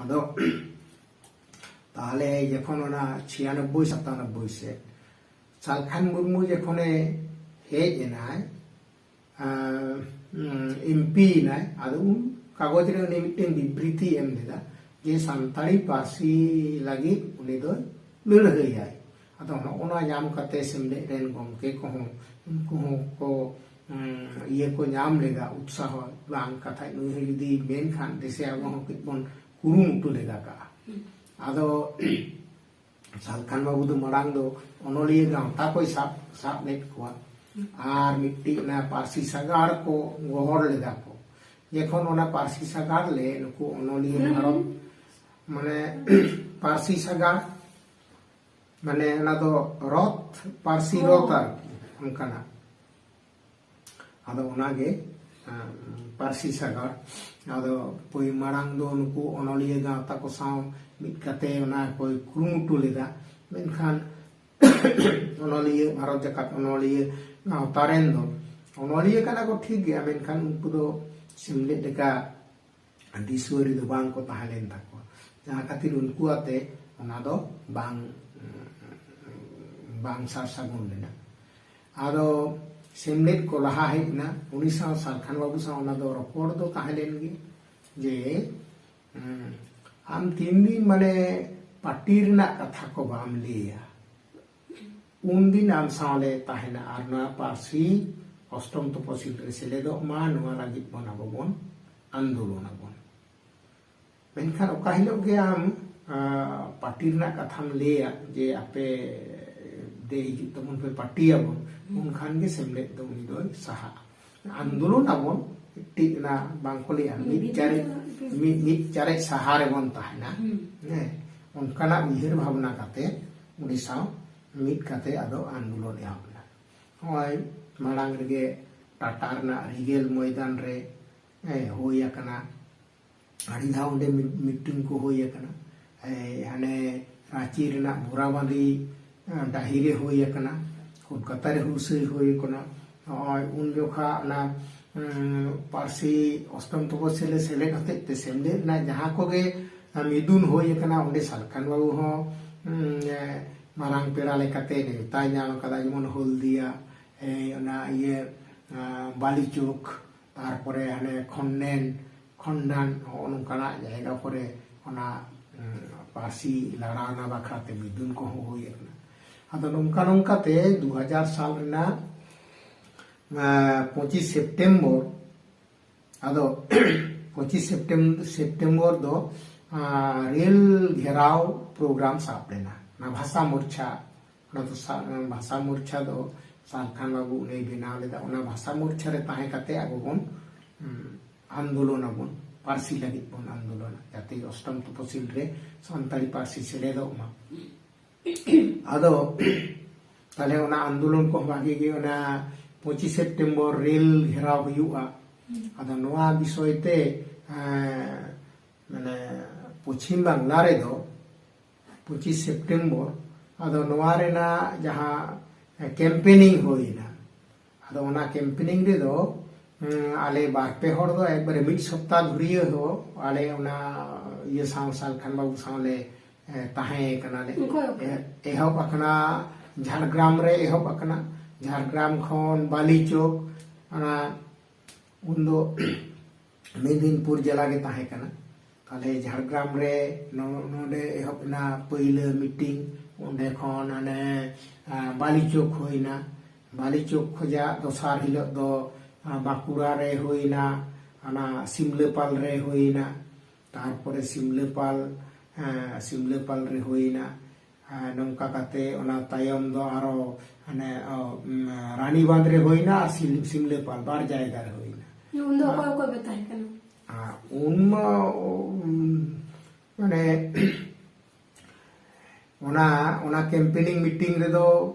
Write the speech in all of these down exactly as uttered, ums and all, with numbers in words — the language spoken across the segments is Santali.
ᱟᱫᱚ ᱛᱟᱦᱚᱞᱮ ᱡᱚᱠᱷᱚᱱ ᱚᱱᱟ ᱪᱷᱤᱭᱟᱱᱚᱵᱵᱳᱭ ᱥᱟᱛᱟᱱᱚᱵᱵᱳᱭ ᱥᱮᱫ ᱥᱟᱞᱠᱷᱟᱱ ᱢᱩᱨᱢᱩ ᱡᱚᱠᱷᱚᱱᱮ ᱦᱮᱡ ᱮᱱᱟᱭ, ᱮᱢᱯᱤ ᱮᱱᱟᱭ, ᱟᱫᱚ ᱩᱱ ᱠᱟᱜᱚᱡᱽ ᱨᱮ ᱩᱱᱤ ᱢᱤᱫᱴᱮᱱ ᱵᱤᱵᱨᱤᱛᱤ ᱮᱢ ᱞᱮᱫᱟ ᱡᱮ ᱥᱟᱱᱛᱟᱲᱤ ᱯᱟᱹᱨᱥᱤ ᱞᱟᱹᱜᱤᱫ ᱩᱱᱤ ᱫᱚᱭ ᱞᱟᱹᱲᱦᱟᱹᱭᱟᱭ᱾ ᱟᱫᱚ ᱱᱚᱜᱼᱚ ᱱᱟ ᱧᱟᱢ ᱠᱟᱛᱮ ᱥᱮᱢᱞᱮᱫ ᱨᱮᱱ ᱜᱚᱢᱠᱮ ᱠᱚᱦᱚᱸ, ᱩᱱᱠᱩ ᱦᱚᱸ ᱠᱚ ᱤᱭᱟᱹ ᱠᱚ ᱧᱟᱢ ᱞᱮᱫᱟ, ᱩᱛᱥᱟᱦᱚ, ᱵᱟᱝ ᱠᱟᱛᱷᱟ ᱱᱩᱭ ᱦᱚᱸ ᱡᱩᱫᱤ ᱢᱮᱱ ᱠᱷᱟᱱ ᱫᱮᱥᱮ ᱟᱵᱚ ᱦᱚᱸ ᱠᱟᱹᱡ ᱵᱚᱱ ᱠᱩᱨᱩᱢᱩᱴᱩ ᱞᱮᱜᱟ ᱠᱟᱜᱼᱟ᱾ ᱟᱫᱚ ᱥᱟᱞᱠᱷᱟᱱ ᱵᱟᱹᱵᱩ ᱫᱚ ᱢᱟᱲᱟᱝ ᱫᱚ ᱚᱱᱚᱞᱤᱭᱟᱹ ᱜᱟᱶᱛᱟ ᱠᱚᱭ ᱥᱟᱵ ᱥᱟᱵ ᱞᱮᱫ ᱠᱚᱣᱟ, ᱟᱨ ᱢᱤᱫᱴᱤᱡ ᱚᱱᱟ ᱯᱟᱹᱨᱥᱤ ᱥᱟᱜᱟᱲ ᱠᱚ ᱜᱚᱦᱚᱲ ᱞᱮᱫᱟ ᱠᱚ᱾ ᱡᱚᱠᱷᱚᱱ ᱚᱱᱟ ᱯᱟᱹᱨᱥᱤ ᱥᱟᱜᱟᱲ ᱞᱮ ᱱᱩᱠᱩ ᱚᱱᱚᱞᱤᱭᱟᱹ ᱵᱷᱟᱨᱚᱛ, ᱢᱟᱱᱮ ᱯᱟᱹᱨᱥᱤ ᱥᱟᱜᱟᱲ, ᱢᱟᱱᱮ ᱚᱱᱟ ᱫᱚ ᱨᱚᱛ, ᱯᱟᱹᱨᱥᱤ ᱨᱚᱛ ᱟᱨᱠᱤ, ᱚᱱᱠᱟᱱᱟᱜ᱾ ᱟᱫᱚ ᱚᱱᱟᱜᱮ ᱯᱟᱹᱨᱥᱤ ᱥᱟᱜᱟᱲ᱾ ᱟᱫᱚ ᱯᱳᱭ ᱢᱟᱲᱟᱝ ᱫᱚ ᱱᱩᱠᱩ ᱚᱱᱚᱞᱤᱭᱟᱹ ᱜᱟᱶᱛᱟ ᱠᱚ ᱥᱟᱶ ᱢᱤᱫ ᱠᱟᱛᱮ ᱚᱱᱟ ᱠᱚᱭ ᱠᱩᱨᱩᱢᱩᱴᱩ ᱞᱮᱫᱟ᱾ ᱢᱮᱱᱠᱷᱟᱱ ᱚᱱᱚᱞᱤᱭᱟᱹ, ᱵᱷᱟᱨᱚᱛ ᱡᱟᱠᱟᱛ ᱚᱱᱚᱞᱤᱭᱟᱹ ᱜᱟᱶᱛᱟ ᱨᱮᱱ ᱫᱚ ᱚᱱᱚᱞᱤᱭᱟᱹ ᱠᱟᱱᱟ ᱠᱚ ᱴᱷᱤᱠ ᱜᱮᱭᱟ, ᱢᱮᱱᱠᱷᱟᱱ ᱩᱱᱠᱩ ᱫᱚ ᱥᱮᱢᱞᱮᱫ ᱞᱮᱠᱟ ᱫᱤᱥᱣᱟᱹᱨᱤ ᱫᱚ ᱵᱟᱝ ᱠᱚ ᱛᱟᱦᱮᱸ ᱞᱮᱱ ᱛᱟᱠᱚᱣᱟ, ᱡᱟᱦᱟᱸ ᱠᱷᱟᱹᱛᱤᱨ ᱩᱱᱠᱩ ᱟᱛᱮ ᱚᱱᱟ ᱫᱚ ᱵᱟᱝ, ᱵᱟᱝ ᱥᱟᱨ ᱥᱟᱹᱜᱩᱱ ᱞᱮᱱᱟ᱾ ᱟᱫᱚ ᱥᱮᱢᱞᱮᱫ ᱠᱚ ᱞᱟᱦᱟ ᱦᱮᱡ ᱮᱱᱟ, ᱩᱱᱤ ᱥᱟᱶ ᱥᱟᱞᱠᱷᱟᱱ ᱵᱟᱹᱵᱩ ᱥᱟᱶ ᱚᱱᱟ ᱫᱚ ᱨᱚᱯᱚᱲ ᱫᱚ ᱛᱟᱦᱮᱸ ᱞᱮᱱ ᱜᱮ ᱡᱮ, ᱟᱢ ᱛᱤᱱ ᱫᱤᱱ ᱢᱟᱱᱮ ᱯᱟᱹᱴᱤ ᱨᱮᱱᱟᱜ ᱠᱟᱛᱷᱟ ᱠᱚ ᱵᱟᱢ ᱞᱟᱹᱭᱟ, ᱩᱱᱫᱤᱱ ᱟᱢ ᱥᱟᱶᱞᱮ ᱛᱟᱦᱮᱱᱟ ᱟᱨ ᱱᱚᱣᱟ ᱯᱟᱹᱨᱥᱤ ᱚᱥᱴᱚᱢ ᱛᱚᱯᱚᱥᱤᱞ ᱨᱮ ᱥᱮᱞᱮᱫᱚᱜ ᱢᱟ, ᱱᱚᱣᱟ ᱞᱟᱹᱜᱤᱫ ᱵᱚᱱ ᱟᱵᱚ ᱵᱚᱱ ᱟᱱᱫᱳᱞᱚᱱ ᱟᱵᱚᱱ᱾ ᱢᱮᱱᱠᱷᱟᱱ ᱚᱠᱟ ᱦᱤᱞᱳᱜ ᱜᱮ ᱟᱢ ᱯᱟᱹᱴᱤ ᱨᱮᱱᱟᱜ ᱠᱟᱛᱷᱟᱢ ᱞᱟᱹᱭᱟ ᱡᱮ ᱟᱯᱮ ᱫᱮ ᱦᱤᱡᱩᱜ ᱛᱟᱵᱚᱱ ᱯᱮ, ᱯᱟᱹᱴᱤᱭᱟᱵᱚᱱ, ᱩᱱᱠᱷᱟᱱ ᱜᱮ ᱥᱮᱢᱞᱮᱫ ᱫᱚ ᱩᱱᱤ ᱫᱚᱭ ᱥᱟᱦᱟᱜᱼᱟ᱾ ᱟᱱᱫᱳᱞᱚᱱ ᱟᱵᱚᱱ, ᱢᱤᱫᱴᱤᱡ ᱚᱱᱟ ᱵᱟᱝᱠᱚ ᱞᱟᱹᱭᱟ ᱢᱤᱫ ᱪᱟᱨᱮᱡ, ᱢᱤᱫ ᱢᱤᱫ ᱪᱟᱨᱮᱡ ᱥᱟᱦᱟ ᱨᱮᱵᱚᱱ ᱛᱟᱦᱮᱱᱟ᱾ ᱦᱮᱸ, ᱚᱱᱠᱟᱱᱟᱜ ᱩᱭᱦᱟᱹᱨ ᱵᱷᱟᱵᱽᱱᱟ ᱠᱟᱛᱮ ᱩᱱᱤ ᱥᱟᱶ ᱢᱤᱫ ᱠᱟᱛᱮ ᱟᱫᱚ ᱟᱱᱫᱳᱞᱚᱱ ᱮᱦᱚᱵ ᱮᱱᱟ᱾ ᱱᱚᱜᱼᱚᱭ ᱢᱟᱲᱟᱝ ᱨᱮᱜᱮ ᱴᱟᱴᱟ ᱨᱮᱱᱟᱜ ᱨᱤᱜᱮᱞ ᱢᱚᱭᱫᱟᱱ ᱨᱮ ᱦᱩᱭ ᱟᱠᱟᱱᱟ, ᱟᱹᱰᱤ ᱫᱷᱟᱣ ᱚᱸᱰᱮ ᱢᱤᱴᱤᱝ ᱠᱚ ᱦᱩᱭ ᱟᱠᱟᱱᱟ᱾ ᱦᱟᱱᱮ ᱨᱟᱸᱪᱤ ᱨᱮᱱᱟᱜ ᱵᱳᱨᱟᱵᱟᱸᱫᱤ ᱰᱟᱹᱦᱤ ᱨᱮ ᱦᱩᱭ ᱟᱠᱟᱱᱟ, ᱠᱳᱞᱠᱟᱛᱟ ᱨᱮ ᱦᱩᱞᱥᱟᱹᱭ ᱦᱩᱭ ᱟᱠᱟᱱᱟ᱾ ᱱᱚᱜᱼᱚᱭ ᱩᱱ ᱡᱚᱠᱷᱟ ᱚᱱᱟ ᱯᱟᱹᱨᱥᱤ ᱚᱥᱴᱚᱢ ᱛᱚᱯᱚᱥᱤᱞ ᱨᱮ ᱥᱮᱞᱮᱫ ᱦᱚᱛᱮᱡ ᱛᱮ ᱥᱮᱢᱞᱮᱫ ᱨᱮᱱᱟᱜ ᱡᱟᱦᱟᱸ ᱠᱚᱜᱮ ᱢᱤᱫᱩᱱ ᱦᱩᱭ ᱟᱠᱟᱱᱟ᱾ ᱚᱸᱰᱮ ᱥᱟᱞᱠᱷᱟᱱ ᱵᱟᱹᱵᱩ ᱦᱚᱸ ᱩᱸ, ᱮ, ᱢᱟᱨᱟᱝ ᱯᱮᱲᱟ ᱞᱮᱠᱟᱛᱮ ᱱᱮᱣᱛᱟᱭ ᱧᱟᱢ ᱟᱠᱟᱫᱟ, ᱡᱮᱢᱚᱱ ᱦᱚᱞᱫᱤᱭᱟ, ᱮ, ᱚᱱᱟ ᱤᱭᱟᱹ ᱟ, ᱵᱟᱞᱤᱪᱚᱠ, ᱛᱟᱨᱯᱚᱨᱮ ᱦᱟᱱᱮ ᱠᱷᱚᱱᱱᱮᱱ ᱠᱷᱚᱱᱰᱟᱱ, ᱦᱚᱸᱜᱼᱚ ᱱᱚᱝᱠᱟᱱᱟᱜ ᱡᱟᱭᱜᱟ ᱠᱚᱨᱮ ᱚᱱᱟ ᱩᱸ, ᱯᱟᱹᱨᱥᱤ ᱞᱟᱲᱟᱣᱱᱟ ᱵᱟᱠᱷᱨᱟᱛᱮ ᱢᱤᱫᱩᱱ ᱠᱚᱦᱚᱸ ᱦᱩᱭ ᱟᱠᱟᱱᱟ᱾ ᱟᱫᱚ ᱱᱚᱝᱠᱟ ᱱᱚᱝᱠᱟᱛᱮ ᱫᱩ ᱦᱟᱡᱟᱨ ᱥᱟᱞ ᱨᱮᱱᱟᱜ ᱮ, ᱯᱚᱸᱪᱤᱥ ᱥᱮᱯᱴᱮᱢᱵᱚᱨ, ᱟᱫᱚ ᱯᱚᱸᱪᱤᱥ ᱥᱮᱯᱴᱮᱢ- ᱥᱮᱯᱴᱮᱢᱵᱚᱨ ᱫᱚ ᱟ, ᱨᱮᱞ ᱜᱷᱮᱨᱟᱣ ᱯᱨᱳᱜᱨᱟᱢ ᱥᱟᱵ ᱞᱮᱱᱟ᱾ ᱚᱱᱟ ᱵᱷᱟᱥᱟ ᱢᱳᱨᱪᱟ, ᱚᱱᱟ ᱫᱚ ᱥᱟ- ᱵᱷᱟᱥᱟ ᱢᱳᱨᱪᱟ ᱫᱚ ᱥᱟᱞᱠᱷᱟᱱ ᱵᱟᱹᱵᱩ ᱩᱱᱤᱭ ᱵᱮᱱᱟᱣ ᱞᱮᱫᱟ᱾ ᱚᱱᱟ ᱵᱷᱟᱥᱟ ᱢᱳᱨᱪᱟ ᱨᱮ ᱛᱟᱦᱮᱸ ᱠᱟᱛᱮ ᱟᱵᱚ ᱵᱚᱱ ᱩᱸ, ᱟᱱᱫᱳᱞᱚᱱ ᱟᱵᱚᱱ, ᱯᱟᱹᱨᱥᱤ ᱞᱟᱹᱜᱤᱫ ᱵᱚᱱ ᱟᱱᱫᱳᱞᱚᱱᱟ, ᱡᱟᱛᱮ ᱚᱥᱴᱚᱢ ᱛᱚᱯᱚᱥᱤᱞ ᱨᱮ ᱥᱟᱱᱛᱟᱲᱤ ᱯᱟᱹᱨᱥᱤ ᱥᱮᱞᱮᱫᱚᱜ ᱢᱟ᱾ ᱟᱫᱚ ᱛᱟᱦᱞᱮ ᱚᱱᱟ ᱟᱱᱫᱳᱞᱚᱱ ᱠᱚ ᱵᱷᱟᱜᱮ ᱜᱮ, ᱚᱱᱟ ᱯᱚᱸᱪᱤᱥ ᱥᱮᱯᱴᱮᱢᱵᱚᱨ ᱨᱮᱞ ᱜᱷᱮᱨᱟᱣ ᱦᱩᱭᱩᱜᱼᱟ᱾ ᱟᱫᱚ ᱱᱚᱣᱟ ᱵᱤᱥᱚᱭ ᱛᱮ ᱮᱸ, ᱢᱟᱱᱮ ᱯᱚᱪᱷᱤᱢ ᱵᱟᱝᱞᱟ ᱨᱮᱫᱚ ᱯᱚᱸᱪᱤᱥ ᱥᱮᱯᱴᱮᱢᱵᱚᱨ, ᱟᱫᱚ ᱱᱚᱣᱟ ᱨᱮᱱᱟᱜ ᱡᱟᱦᱟᱸ ᱠᱮᱢᱯᱮᱱᱤᱝ ᱦᱩᱭᱱᱟ, ᱟᱫᱚ ᱚᱱᱟ ᱠᱮᱢᱯᱮᱱᱤᱝ ᱨᱮᱫᱚ ᱩᱸ, ᱟᱞᱮ ᱵᱟᱨ ᱯᱮ ᱦᱚᱲ ᱫᱚ ᱮᱠᱵᱟᱨᱮ ᱢᱤᱫ ᱥᱚᱯᱛᱟ ᱫᱷᱩᱨᱤᱭᱟᱹ ᱦᱚᱸ ᱟᱞᱮ ᱚᱱᱟ ᱤᱭᱟᱹ ᱥᱟᱶ ᱥᱟᱞᱠᱷᱟᱱ ᱵᱟᱹᱵᱩ ᱥᱟᱶᱞᱮ ᱮ, ᱛᱟᱦᱮᱸ ᱠᱟᱱᱟᱞᱮ᱾ ᱚᱠᱚᱭ ᱚᱠᱚᱭ? ᱮ- ᱮᱦᱚᱵ ᱟᱠᱟᱱᱟ ᱡᱷᱟᱲᱜᱨᱟᱢ ᱨᱮ, ᱮᱦᱚᱵ ᱟᱠᱟᱱᱟ ᱡᱷᱟᱲᱜᱨᱟᱢ ᱠᱷᱚᱱ ᱵᱟᱞᱤᱪᱚᱠ, ᱚᱱᱟ ᱩᱱᱫᱚ ᱢᱮᱫᱤᱱᱯᱩᱨ ᱡᱮᱞᱟ ᱜᱮ ᱛᱟᱦᱮᱸ ᱠᱟᱱᱟ᱾ ᱛᱟᱦᱞᱮ ᱡᱷᱟᱲᱜᱨᱟᱢ ᱨᱮ ᱱᱚ- ᱱᱚᱰᱮ ᱮᱦᱚᱵ ᱮᱱᱟ ᱯᱟᱹᱭᱞᱟᱹ ᱢᱤᱴᱤᱝ᱾ ᱚᱸᱰᱮ ᱠᱷᱚᱱ ᱦᱟᱱᱮ ᱟ, ᱵᱟᱞᱤᱪᱚᱠ ᱦᱩᱭᱱᱟ᱾ ᱵᱟᱞᱤᱪᱚᱠ ᱠᱷᱚᱡᱟᱜ ᱫᱚᱥᱟᱨ ᱦᱤᱞᱳᱜ ᱫᱚ ᱟ, ᱵᱟᱸᱠᱩᱲᱟ ᱨᱮ ᱦᱩᱭᱱᱟ, ᱚᱱᱟ ᱥᱤᱢᱞᱟᱹᱯᱟᱞ ᱨᱮ ᱦᱩᱭᱱᱟ᱾ ᱛᱟᱨᱯᱚᱨᱮ ᱥᱤᱢᱞᱟᱹᱯᱟᱞ, ᱮᱸ, ᱥᱤᱢᱞᱟᱹᱯᱟᱞ ᱨᱮ ᱦᱩᱭᱱᱟ᱾ ᱮᱸ, ᱱᱚᱝᱠᱟ ᱠᱟᱛᱮ ᱚᱱᱟ ᱛᱟᱭᱚᱢ ᱫᱚ ᱟᱨᱚ ᱦᱟᱱᱮ, ᱚ, ᱩᱢ, ᱨᱟᱱᱤᱵᱟᱸᱫᱷ ᱨᱮ ᱦᱩᱭᱱᱟ ᱟᱨ ᱥᱤᱞ- ᱥᱤᱢᱞᱟᱹᱯᱟᱞ, ᱵᱟᱨ ᱡᱟᱭᱜᱟ ᱨᱮ ᱦᱩᱭᱱᱟ᱾ ᱩᱱᱫᱚ ᱚᱠᱚᱭ ᱚᱠᱚᱭ ᱯᱮ ᱛᱟᱦᱮᱸ ᱠᱟᱱᱟ? ᱟᱨ ᱩᱱ ᱢᱟ, ᱩᱢ, ᱢᱟᱱᱮ ᱚᱱᱟ, ᱚᱱᱟ ᱠᱮᱢᱯᱮᱱᱤᱝ ᱢᱤᱴᱤᱝ ᱨᱮᱫᱚ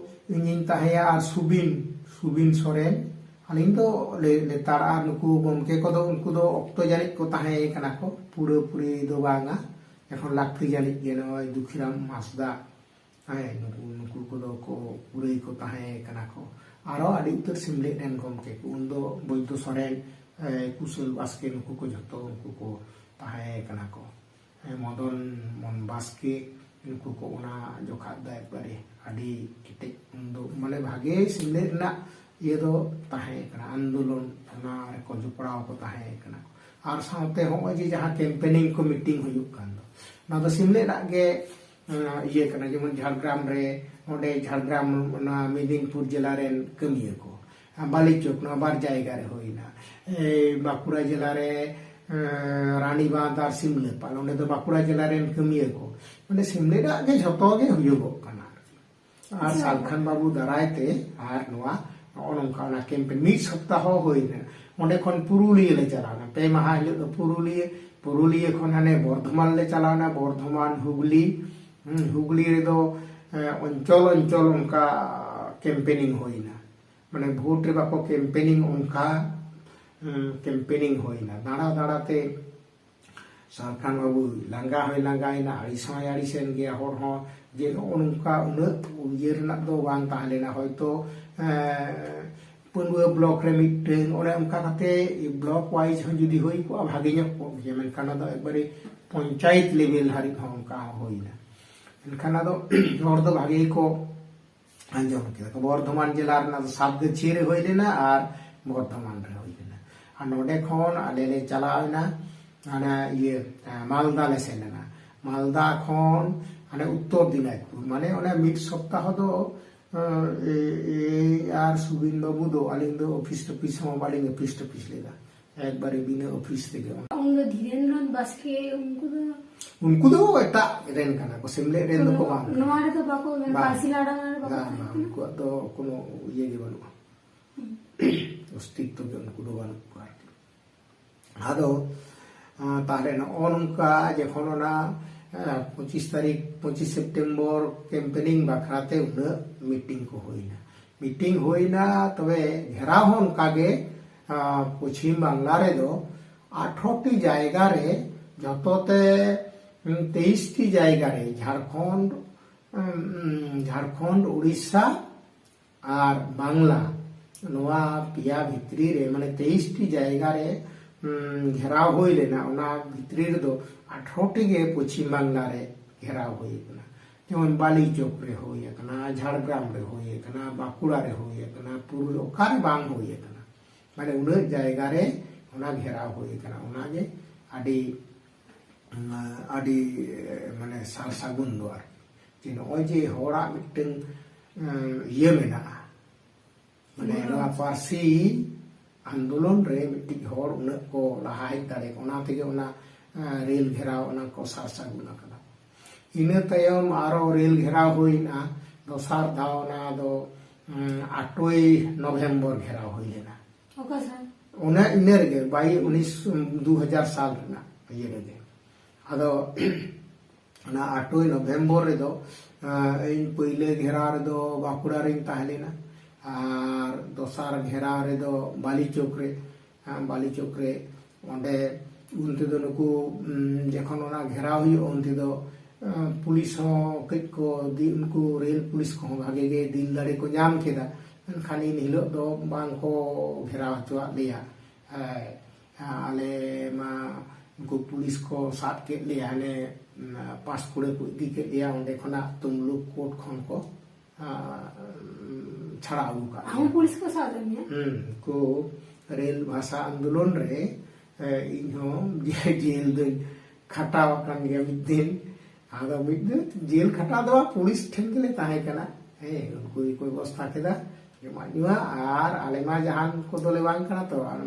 ᱤᱧᱤᱧ ᱛᱟᱦᱮᱸᱭᱟ ᱟᱨ ᱥᱩᱵᱤᱱ, ᱥᱩᱵᱤᱱ ᱥᱚᱨᱮᱱ᱾ ᱟᱹᱞᱤᱧ ᱫᱚ ᱞᱮ- ᱞᱮᱛᱟᱲ, ᱟᱨ ᱱᱩᱠᱩ ᱜᱚᱢᱠᱮ ᱠᱚᱫᱚ, ᱩᱱᱠᱩ ᱫᱚ ᱚᱠᱛᱚ ᱡᱟᱹᱱᱤᱡ ᱠᱚ ᱛᱟᱦᱮᱸ ᱠᱟᱱᱟ ᱠᱚ, ᱯᱩᱨᱟᱹᱯᱩᱨᱤ ᱫᱚ ᱵᱟᱝᱟ᱾ ᱮᱠᱷᱚᱱ ᱞᱟᱹᱠᱛᱤ ᱡᱟᱹᱱᱤᱡ ᱜᱮ ᱱᱚᱜᱼᱚᱭ ᱫᱩᱠᱷᱤᱨᱟᱢ ᱦᱟᱸᱥᱫᱟ, ᱦᱮᱸ, ᱱᱩᱠᱩ, ᱱᱩᱠᱩ ᱠᱚᱫᱚ ᱠᱚ ᱯᱩᱨᱟᱹᱭ ᱠᱚ ᱛᱟᱦᱮᱸ ᱠᱟᱱᱟ ᱠᱚ᱾ ᱟᱨᱚ ᱟᱹᱰᱤ ᱩᱛᱟᱹᱨ ᱥᱮᱢᱞᱮᱫ ᱨᱮᱱ ᱜᱚᱢᱠᱮ ᱠᱚ, ᱩᱱᱫᱚ ᱵᱳᱭᱫᱚ ᱥᱚᱨᱮᱱ, ᱮ, ᱠᱩᱥᱟᱹᱞ ᱵᱟᱥᱠᱮ, ᱱᱩᱠᱩ ᱠᱚ ᱡᱷᱚᱛᱚ ᱩᱱᱠᱩ ᱠᱚ ᱛᱟᱦᱮᱸ ᱠᱟᱱᱟ ᱠᱚ᱾ ᱢᱚᱫᱚᱱ ᱢᱳᱦᱚᱱ ᱵᱟᱥᱠᱮ, ᱱᱩᱠᱩ ᱠᱚ ᱚᱱᱟ ᱡᱚᱠᱷᱟ ᱫᱚ ᱮᱠᱵᱟᱨᱮ ᱟᱹᱰᱤ ᱠᱮᱴᱮᱡ ᱩᱱᱫᱚ, ᱢᱟᱱᱮ, ᱵᱷᱟᱜᱮ ᱥᱮᱢᱞᱮᱫ ᱨᱮᱱᱟᱜ ᱤᱭᱟᱹ ᱫᱚ ᱛᱟᱦᱮᱸ ᱠᱟᱱᱟ, ᱟᱱᱫᱳᱞᱚᱱ ᱚᱱᱟ ᱨᱮᱠᱚ ᱡᱚᱯᱲᱟᱣ ᱠᱚ ᱛᱟᱦᱮᱸ ᱠᱟᱱᱟ᱾ ᱟᱨ ᱥᱟᱶᱛᱮ ᱦᱚᱸᱜᱼᱚᱭ ᱡᱮ ᱡᱟᱦᱟᱸ ᱠᱮᱢᱯᱮᱱᱤᱝ ᱠᱚ ᱢᱤᱴᱤᱝ ᱦᱩᱭᱩᱜ ᱠᱟᱱ ᱫᱚ, ᱚᱱᱟ ᱫᱚ ᱥᱮᱢᱞᱮᱫ ᱨᱮᱱᱟᱜ ᱜᱮ, ᱮᱸ, ᱤᱭᱟᱹ ᱠᱟᱱᱟ᱾ ᱡᱮᱢᱚᱱ ᱡᱷᱟᱲᱜᱨᱟᱢ ᱨᱮ, ᱚᱸᱰᱮ ᱡᱷᱟᱲᱜᱨᱟᱢ ᱚᱱᱟ ᱢᱮᱫᱤᱱᱯᱩᱨ ᱡᱮᱞᱟ ᱨᱮᱱ ᱠᱟᱹᱢᱤᱭᱟᱹ ᱠᱚ, ᱵᱟᱞᱤᱪᱚᱠ, ᱱᱚᱣᱟ ᱵᱟᱨ ᱡᱟᱭᱜᱟ ᱨᱮ ᱦᱩᱭᱱᱟ᱾ ᱮᱭ ᱵᱟᱸᱠᱩᱲᱟ ᱡᱮᱞᱟ ᱨᱮ, ᱮᱸ, ᱨᱟᱱᱤᱵᱟᱸᱫᱷ ᱟᱨ ᱥᱤᱢᱞᱟᱹᱯᱟᱞ, ᱚᱸᱰᱮ ᱫᱚ ᱵᱟᱸᱠᱩᱲᱟ ᱡᱮᱞᱟ ᱨᱮᱱ ᱠᱟᱹᱢᱤᱭᱟᱹ ᱠᱚ᱾ ᱢᱟᱱᱮ ᱥᱮᱢᱞᱮᱫᱟᱜ ᱜᱮ ᱡᱷᱚᱛᱚ ᱜᱮ ᱦᱩᱭᱩᱜᱚᱜ ᱠᱟᱱᱟ᱾ ᱟᱨ ᱟᱪᱪᱷᱟ᱾ ᱥᱟᱞᱠᱷᱟᱱ ᱵᱟᱹᱵᱩ ᱫᱟᱨᱟᱭ ᱛᱮ ᱟᱨ ᱱᱚᱣᱟ ᱱᱚᱜᱼᱚ ᱱᱚᱝᱠᱟ ᱚᱱᱟ ᱠᱮᱢᱯᱮᱱ ᱢᱤᱫ ᱥᱚᱯᱛᱟᱦᱚ ᱦᱩᱭᱱᱟ᱾ ᱚᱸᱰᱮ ᱠᱷᱚᱱ ᱯᱩᱨᱩᱞᱤᱭᱟᱹ ᱞᱮ ᱪᱟᱞᱟᱣᱱᱟ, ᱯᱮ ᱢᱟᱦᱟ ᱦᱤᱞᱳᱜ ᱫᱚ ᱯᱩᱨᱩᱞᱤᱭᱟᱹ, ᱯᱩᱨᱩᱞᱤᱭᱟᱹ ᱠᱷᱚᱱ ᱦᱟᱱᱮ ᱵᱚᱨᱫᱷᱚᱢᱟᱱ ᱞᱮ ᱪᱟᱞᱟᱣᱱᱟ, ᱵᱚᱨᱫᱷᱚᱢᱟᱱ, ᱦᱩᱜᱽᱞᱤ, ᱦᱩᱸ, ᱦᱩᱜᱽᱞᱤ ᱨᱮᱫᱚ, ᱮᱸ, ᱚᱧᱪᱚᱞ ᱚᱧᱪᱚᱞ ᱚᱱᱠᱟ ᱠᱮᱢᱯᱮᱱᱤᱝ ᱦᱩᱭᱱᱟ᱾ ᱢᱟᱱᱮ ᱵᱷᱳᱴ ᱨᱮ ᱵᱟᱠᱚ ᱠᱮᱢᱯᱮᱱᱤᱝ, ᱚᱱᱠᱟ, ᱩᱸ, ᱠᱮᱢᱯᱮᱱᱤᱝ ᱦᱩᱭᱱᱟ᱾ ᱫᱟᱬᱟ ᱫᱟᱬᱟ ᱛᱮ ᱥᱟᱞᱠᱷᱟᱱ ᱵᱟᱹᱵᱩ ᱞᱟᱸᱜᱟ ᱦᱚᱸᱭ ᱞᱟᱸᱜᱟᱭᱮᱱᱟ, ᱟᱹᱲᱤᱥ ᱦᱚᱸᱭ ᱟᱹᱲᱤᱥᱮᱱ ᱜᱮᱭᱟ᱾ ᱦᱚᱲ ᱦᱚᱸ ᱡᱮ ᱱᱚᱜᱼᱚ ᱱᱚᱝᱠᱟ ᱩᱱᱟᱹᱜ ᱤᱭᱟᱹ ᱨᱮᱱᱟᱜ ᱫᱚ ᱵᱟᱝ ᱛᱟᱦᱮᱸ ᱞᱮᱱᱟ᱾ ᱦᱚᱭᱛᱳ, ᱮᱸ, ᱯᱟᱹᱰᱩᱣᱟᱹ ᱵᱞᱚᱠ ᱨᱮ ᱢᱤᱫᱴᱟᱹᱝ, ᱚᱱᱮ ᱚᱱᱠᱟ ᱠᱟᱛᱮ ᱵᱞᱚᱠ ᱣᱟᱭᱤᱡ ᱦᱚᱸ ᱡᱩᱫᱤ ᱦᱩᱭ ᱠᱚᱜᱼᱟ, ᱵᱷᱟᱜᱮ ᱧᱚᱜ ᱠᱚᱜ ᱜᱮᱭᱟ᱾ ᱢᱮᱱᱠᱷᱟᱱ ᱚᱱᱟ ᱫᱚ ᱮᱠᱵᱟᱨᱮ ᱯᱚᱧᱪᱟᱭᱮᱛ ᱞᱮᱵᱮᱞ ᱦᱟᱹᱨᱤᱡ ᱦᱚᱸ ᱚᱱᱠᱟ ᱦᱩᱭᱱᱟ᱾ ᱢᱮᱱᱠᱷᱟᱱ ᱟᱫᱚ ᱦᱚᱲ ᱫᱚ ᱵᱷᱟᱜᱮ ᱜᱮᱠᱚ ᱟᱸᱡᱚᱢ ᱠᱮᱫᱟ ᱠᱚ᱾ ᱵᱚᱨᱫᱷᱚᱢᱟᱱ ᱡᱮᱞᱟ ᱨᱮᱱᱟᱜ ᱫᱚ ᱥᱟᱛᱜᱟᱹᱪᱷᱤᱭᱟᱹ ᱨᱮ ᱦᱩᱭ ᱞᱮᱱᱟ ᱟᱨ ᱵᱚᱨᱫᱷᱚᱢᱟᱱ ᱨᱮ ᱦᱩᱭ ᱞᱮᱱᱟ᱾ ᱟᱨ ᱱᱚᱰᱮ ᱠᱷᱚᱱ ᱟᱞᱮ ᱞᱮ ᱪᱟᱞᱟᱣ ᱮᱱᱟ, ᱚᱱᱟ ᱤᱭᱟᱹ, ᱢᱟᱞᱫᱟ ᱞᱮ ᱥᱮᱱ ᱮᱱᱟ᱾ ᱢᱟᱞᱫᱟ ᱠᱷᱚᱱ ᱦᱟᱱᱮ ᱩᱛᱛᱚᱨ ᱫᱤᱱᱟᱡᱽᱯᱩᱨ, ᱢᱟᱱᱮ ᱚᱱᱮ ᱢᱤᱫ ᱥᱚᱯᱛᱟᱦᱚ ᱫᱚ, ᱮ, ᱮ, ᱟᱨ ᱥᱩᱵᱤᱱ ᱵᱟᱹᱵᱩ ᱫᱚ ᱟᱹᱞᱤᱧ ᱫᱚ ᱚᱯᱷᱤᱥ ᱴᱚᱯᱷᱤᱥ ᱦᱚᱸ ᱵᱟᱹᱞᱤᱧ ᱚᱯᱷᱤᱥ ᱴᱚᱯᱷᱤᱥ ᱞᱮᱫᱟ, ᱮᱠᱵᱟᱨᱮ ᱵᱤᱱᱟᱹ ᱚᱯᱷᱤᱥ ᱛᱮᱜᱮ᱾ ᱚᱱᱟ ᱩᱱ ᱫᱚ ᱫᱷᱤᱨᱮᱱᱫᱨᱚ ᱵᱟᱥᱠᱮ, ᱩᱱᱠᱩ ᱫᱚ ᱩᱱᱠᱩ ᱫᱚ ᱮᱴᱟᱜ ᱨᱮᱱ ᱠᱟᱱᱟ ᱠᱚ, ᱥᱮᱢᱞᱮᱫ ᱨᱮᱱ ᱫᱚᱠᱚ ᱵᱟᱝ ᱠᱟᱱᱟ᱾ ᱱᱚᱣᱟ ᱨᱮᱫᱚ ᱵᱟᱠᱚ, ᱢᱟᱱᱮ, ᱵᱟᱝ᱾ ᱯᱟᱹᱨᱥᱤ ᱞᱟᱲᱟ ᱨᱮ ᱵᱟᱠᱚ ᱵᱟᱝ, ᱛᱟᱦᱮᱸ ᱵᱟᱝ, ᱠᱟᱱᱟ᱾ ᱩᱱᱠᱩᱣᱟᱜ ᱫᱚ ᱠᱳᱱᱳ ᱤᱭᱟᱹ ᱜᱮ ᱵᱟᱹᱱᱩᱜᱼᱟ, ᱦᱩᱸ᱾ ᱚᱥᱛᱤᱛᱛᱚ ᱜᱮ ᱩᱱᱠᱩ ᱫᱚ ᱵᱟᱹᱱᱩᱜ ᱠᱚᱣᱟ ᱟᱨᱠᱤ᱾ ᱟᱫᱚ, ᱟᱸ, ᱛᱟᱦᱞᱮ ᱱᱚᱜᱼᱚ ᱱᱚᱝᱠᱟ ᱡᱚᱠᱷᱚᱱ ᱚᱱᱟ, ᱟᱸ, ᱯᱚᱸᱪᱤᱥ ᱛᱟᱹᱨᱤᱠᱷ, ᱯᱚᱸᱪᱤᱥ ᱥᱮᱯᱴᱮᱢᱵᱚᱨ ᱠᱮᱢᱯᱮᱱᱤᱝ ᱵᱟᱠᱷᱨᱟ ᱛᱮ ᱩᱱᱟᱹᱜ ᱢᱤᱴᱤᱝ ᱠᱚ ᱦᱩᱭᱱᱟ᱾ ᱢᱤᱴᱤᱝ ᱦᱩᱭᱱᱟ, ᱛᱚᱵᱮ ᱜᱷᱮᱨᱟᱣ ᱦᱚᱸ ᱚᱱᱠᱟ ᱜᱮ, ᱟᱸ, ᱯᱚᱪᱷᱤᱢ ᱵᱟᱝᱞᱟ ᱨᱮᱫᱚ ᱟᱴᱷᱨᱚ ᱴᱤ ᱡᱟᱭᱜᱟ ᱨᱮ, ᱡᱷᱚᱛᱚ ᱛᱮ, ᱩᱸ, ᱛᱮᱭᱤᱥ ᱴᱤ ᱡᱟᱭᱜᱟ ᱨᱮ ᱡᱷᱟᱲᱠᱷᱚᱸᱰ, ᱩᱸ, ᱡᱷᱟᱲᱠᱷᱚᱸᱰ, ᱩᱲᱤᱥᱥᱟ, ᱟᱨ ᱵᱟᱝᱞᱟ, ᱱᱚᱣᱟ ᱯᱮᱭᱟ ᱵᱷᱤᱛᱨᱤ ᱨᱮ, ᱢᱟᱱᱮ, ᱛᱮᱭᱤᱥ ᱴᱤ ᱡᱟᱭᱜᱟ ᱨᱮ ᱩᱸ, ᱜᱷᱮᱨᱟᱣ ᱦᱩᱭ ᱞᱮᱱᱟ, ᱚᱱᱟ ᱵᱷᱤᱛᱨᱤ ᱨᱮᱫᱚ ᱟᱴᱷᱨᱚ ᱴᱤ ᱜᱮ ᱯᱚᱪᱷᱤᱢ ᱵᱟᱝᱞᱟ ᱨᱮ ᱜᱷᱮᱨᱟᱣ ᱦᱩᱭ ᱟᱠᱟᱱᱟ᱾ ᱡᱮᱢᱚᱱ ᱵᱟᱞᱤ ᱪᱚᱠ ᱨᱮ ᱦᱩᱭ ᱟᱠᱟᱱᱟ, ᱡᱷᱟᱲᱜᱨᱟᱢ ᱨᱮ ᱦᱩᱭ ᱟᱠᱟᱱᱟ, ᱵᱟᱸᱠᱩᱲᱟ ᱨᱮ ᱦᱩᱭ ᱟᱠᱟᱱᱟ, ᱯᱩᱨᱩᱞ ᱚᱠᱟᱨᱮ ᱵᱟᱝ ᱦᱩᱭ ᱟᱠᱟᱱᱟ᱾ ᱢᱟᱱᱮ ᱩᱱᱟᱹᱜ ᱡᱟᱭᱜᱟ ᱨᱮ ᱚᱱᱟ ᱜᱷᱮᱨᱟᱣ ᱦᱩᱭ ᱟᱠᱟᱱᱟ᱾ ᱚᱱᱟᱜᱮ ᱟᱹᱰᱤ, ᱟᱹᱰᱤ ᱢᱟᱱᱮ ᱥᱟᱨ ᱥᱟᱹᱜᱩᱱ ᱫᱚ ᱟᱨᱠᱤ᱾ ᱡᱮ ᱱᱚᱜᱼᱚᱭ ᱡᱮ ᱦᱚᱲᱟᱜ ᱢᱤᱫᱴᱟᱝ, ᱩᱸ, ᱤᱭᱟᱹ ᱢᱮᱱᱟᱜᱼᱟ, ᱢᱟᱱᱮ ᱱᱚᱣᱟ ᱯᱟᱹᱨᱥᱤ ᱟᱱᱫᱳᱞᱚᱱ ᱨᱮ ᱢᱤᱫᱴᱤᱡ ᱦᱚᱲ ᱩᱱᱟᱹᱜ ᱠᱚ ᱞᱟᱦᱟ ᱦᱮᱡ ᱫᱟᱲᱮ, ᱚᱱᱟ ᱛᱮᱜᱮ ᱚᱱᱟ, ᱟᱸ, ᱨᱮᱞ ᱜᱷᱮᱨᱟᱣ ᱚᱱᱟ ᱠᱚ ᱥᱟᱨ ᱥᱟᱹᱜᱩᱱ ᱟᱠᱟᱫᱟ᱾ ᱤᱱᱟᱹ ᱛᱟᱭᱚᱢ ᱟᱨᱚ ᱨᱮᱞ ᱜᱷᱮᱨᱟᱣ ᱦᱩᱭᱱᱟ ᱫᱚᱥᱟᱨ ᱫᱷᱟᱣ, ᱚᱱᱟ ᱫᱚ, ᱩᱸ, ᱟᱴᱳᱭ ᱱᱚᱵᱷᱮᱢᱵᱚᱨ ᱜᱷᱮᱨᱟᱣ ᱦᱩᱭ ᱞᱮᱱᱟ᱾ ᱚᱠᱟ ᱥᱟᱞ? ᱚᱱᱟ ᱤᱱᱟᱹ ᱨᱮᱜᱮ ᱵᱟᱭᱤᱥ ᱩᱱᱤᱥ ᱫᱩ ᱦᱟᱡᱟᱨ ᱥᱟᱞ ᱨᱮᱱᱟᱜ ᱤᱭᱟᱹ ᱨᱮᱜᱮ᱾ ᱟᱫᱚ ᱚᱱᱟ ᱟᱴᱳᱭ ᱱᱚᱵᱷᱮᱢᱵᱚᱨ ᱨᱮᱫᱚ, ᱟᱸ, ᱤᱧ ᱯᱳᱭᱞᱳ ᱜᱷᱮᱨᱟᱣ ᱨᱮᱫᱚ ᱵᱟᱸᱠᱩᱲᱟ ᱨᱤᱧ ᱛᱟᱦᱮᱸ ᱞᱮᱱᱟ, ᱟᱨ ᱫᱚᱥᱟᱨ ᱜᱷᱮᱨᱟᱣ ᱨᱮᱫᱚ ᱵᱟᱞᱤ ᱪᱚᱠ ᱨᱮ, ᱟᱸ, ᱵᱟᱞᱤ ᱪᱚᱠ ᱨᱮ ᱚᱸᱰᱮ ᱩᱱ ᱛᱮᱫᱚ ᱱᱩᱠᱩ, ᱩᱸ, ᱡᱚᱠᱷᱚᱱ ᱚᱱᱟ ᱜᱷᱮᱨᱟᱣ ᱦᱩᱭᱩᱜᱼᱟ, ᱩᱱ ᱛᱮᱫᱚ, ᱟᱸ, ᱯᱩᱞᱤᱥ ᱦᱚᱸ ᱠᱟᱹᱡ ᱠᱚ ᱫᱤ-, ᱩᱱᱠᱩ ᱨᱮᱞ ᱯᱩᱞᱤᱥ ᱠᱚᱦᱚᱸ ᱵᱷᱟᱜᱮ ᱜᱮ ᱫᱤᱞ ᱫᱟᱲᱮ ᱠᱚ ᱧᱟᱢ ᱠᱮᱫᱟ᱾ ᱢᱮᱱᱠᱷᱟᱱ ᱤᱱ ᱦᱤᱞᱳᱜ ᱫᱚ ᱵᱟᱝ ᱠᱚ ᱜᱷᱮᱨᱟᱣ ᱦᱚᱪᱚᱣᱟᱜ ᱞᱮᱭᱟ᱾ ᱦᱮᱸ, ᱟᱞᱮ ᱢᱟ ᱩᱱᱠᱩ ᱯᱩᱞᱤᱥ ᱠᱚ ᱥᱟᱵ ᱠᱮᱫ ᱞᱮᱭᱟ, ᱦᱟᱱᱮ, ᱩᱸ, ᱯᱟᱸᱥᱠᱩᱲᱟᱹ ᱠᱚ ᱤᱫᱤ ᱠᱮᱫ ᱞᱮᱭᱟ, ᱚᱸᱰᱮ ᱠᱷᱚᱱᱟᱜ ᱛᱩᱢᱞᱩᱠ ᱠᱳᱨᱴ ᱠᱷᱚᱱ ᱠᱚ, ᱟᱸ, ᱪᱷᱟᱲᱟ ᱟᱹᱜᱩ ᱠᱟᱜ ᱟᱢ ᱞᱮᱭᱟ᱾ ᱯᱩᱞᱤᱥ ᱠᱚ ᱥᱟᱵ ᱞᱮᱫ ᱢᱮᱭᱟ? ᱦᱩᱸ, ᱩᱱᱠᱩ ᱨᱮᱞ ᱵᱷᱟᱥᱟ ᱟᱱᱫᱳᱞᱚᱱ ᱨᱮ, ᱮ, ᱤᱧ ᱦᱚᱸ ᱡᱮ-, ᱡᱮᱞ ᱫᱚᱧ ᱠᱷᱟᱴᱟᱣ ᱟᱠᱟᱱ ᱜᱮᱭᱟ ᱢᱤᱫ ᱫᱤᱱ᱾ ᱟᱫᱚ ᱢᱤᱫ ᱫᱤᱱ ᱡᱮᱞ ᱠᱷᱟᱴᱟᱣ ᱫᱚ ᱵᱟᱝ, ᱯᱩᱞᱤᱥ ᱴᱷᱮᱱ ᱜᱮᱞᱮ ᱛᱟᱦᱮᱸ ᱠᱟᱱᱟ᱾ ᱦᱮᱸ, ᱩᱱᱠᱩ ᱜᱮᱠᱚ ᱵᱮᱵᱚᱥᱛᱷᱟ ᱠᱮᱫᱟ ᱡᱚᱢᱟᱜ ᱧᱩᱣᱟᱜ, ᱟᱨ ᱟᱞᱮ ᱢᱟ ᱡᱟᱦᱟᱱ ᱠᱚᱫᱚᱞᱮ ᱵᱟᱝ ᱠᱟᱱᱟ ᱛᱚ, ᱟᱨ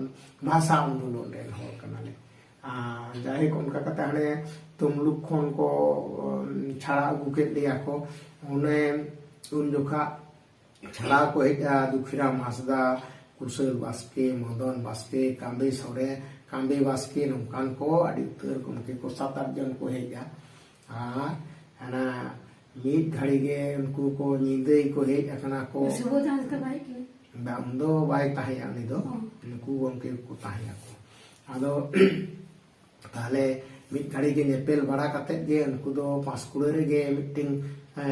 ᱵᱷᱟᱥᱟ ᱟᱱᱫᱳᱞᱚᱱ ᱨᱮᱱ ᱦᱚᱲ ᱠᱟᱱᱟᱞᱮ᱾ ᱟᱨ ᱡᱟᱭᱦᱳᱠ, ᱚᱱᱠᱟ ᱠᱟᱛᱮ ᱦᱟᱱᱮ ᱛᱩᱢᱞᱩᱠ ᱠᱷᱚᱱ ᱠᱚ, ᱩᱢ, ᱪᱷᱟᱲᱟ ᱟᱹᱜᱩ ᱠᱮᱫ ᱞᱮᱭᱟ ᱠᱚ᱾ ᱚᱱᱮ ᱩᱱ ᱡᱚᱠᱷᱟ ᱪᱷᱟᱲᱟ ᱠᱚ ᱦᱮᱡᱼᱟ ᱫᱩᱠᱷᱤᱨᱟᱢ ᱦᱟᱸᱥᱫᱟ, ᱠᱩᱥᱟᱹᱞ ᱵᱟᱥᱠᱮ, ᱢᱚᱫᱚᱱ ᱵᱟᱥᱠᱮ, ᱠᱟᱢᱵᱮ ᱥᱚᱨᱮ, ᱠᱟᱢᱵᱮ ᱵᱟᱥᱠᱮ, ᱱᱚᱝᱠᱟᱱ ᱠᱚ ᱟᱹᱰᱤ ᱩᱛᱟᱹᱨ ᱜᱚᱢᱠᱮ ᱠᱚ ᱥᱟᱛ ᱟᱴ ᱡᱚᱱ ᱠᱚ ᱦᱮᱡᱼᱟ᱾ ᱟᱨ ᱦᱟᱱᱟ ᱢᱤᱫ ᱜᱷᱟᱹᱲᱤ ᱜᱮ ᱩᱱᱠᱩ ᱠᱚ ᱧᱤᱫᱟᱹᱭ ᱠᱚ ᱦᱮᱡ ᱟᱠᱟᱱᱟ ᱠᱚ᱾ ᱥᱩᱵᱳᱫᱷ ᱦᱟᱸᱥᱫᱟ ᱵᱟᱭ ᱦᱮᱡ ᱠᱟᱱᱟ? ᱵᱟᱝ, ᱩᱱ ᱫᱚ ᱵᱟᱭ ᱛᱟᱦᱮᱸᱭᱟ ᱩᱱᱤ ᱫᱚ᱾ ᱚ᱾ ᱱᱩᱠᱩ ᱜᱚᱢᱠᱮ ᱠᱚ ᱛᱟᱦᱮᱸᱭᱟ ᱠᱚ᱾ ᱟᱫᱚ ᱛᱟᱦᱞᱮ ᱢᱤᱫ ᱜᱷᱟᱹᱲᱤ ᱜᱮ ᱧᱮᱯᱮᱞ ᱵᱟᱲᱟ ᱠᱟᱛᱮᱫ ᱜᱮ ᱩᱱᱠᱩ ᱫᱚ ᱯᱟᱸᱥᱠᱩᱲᱟᱹ ᱨᱮᱜᱮ ᱢᱤᱫᱴᱮᱱ, ᱮ,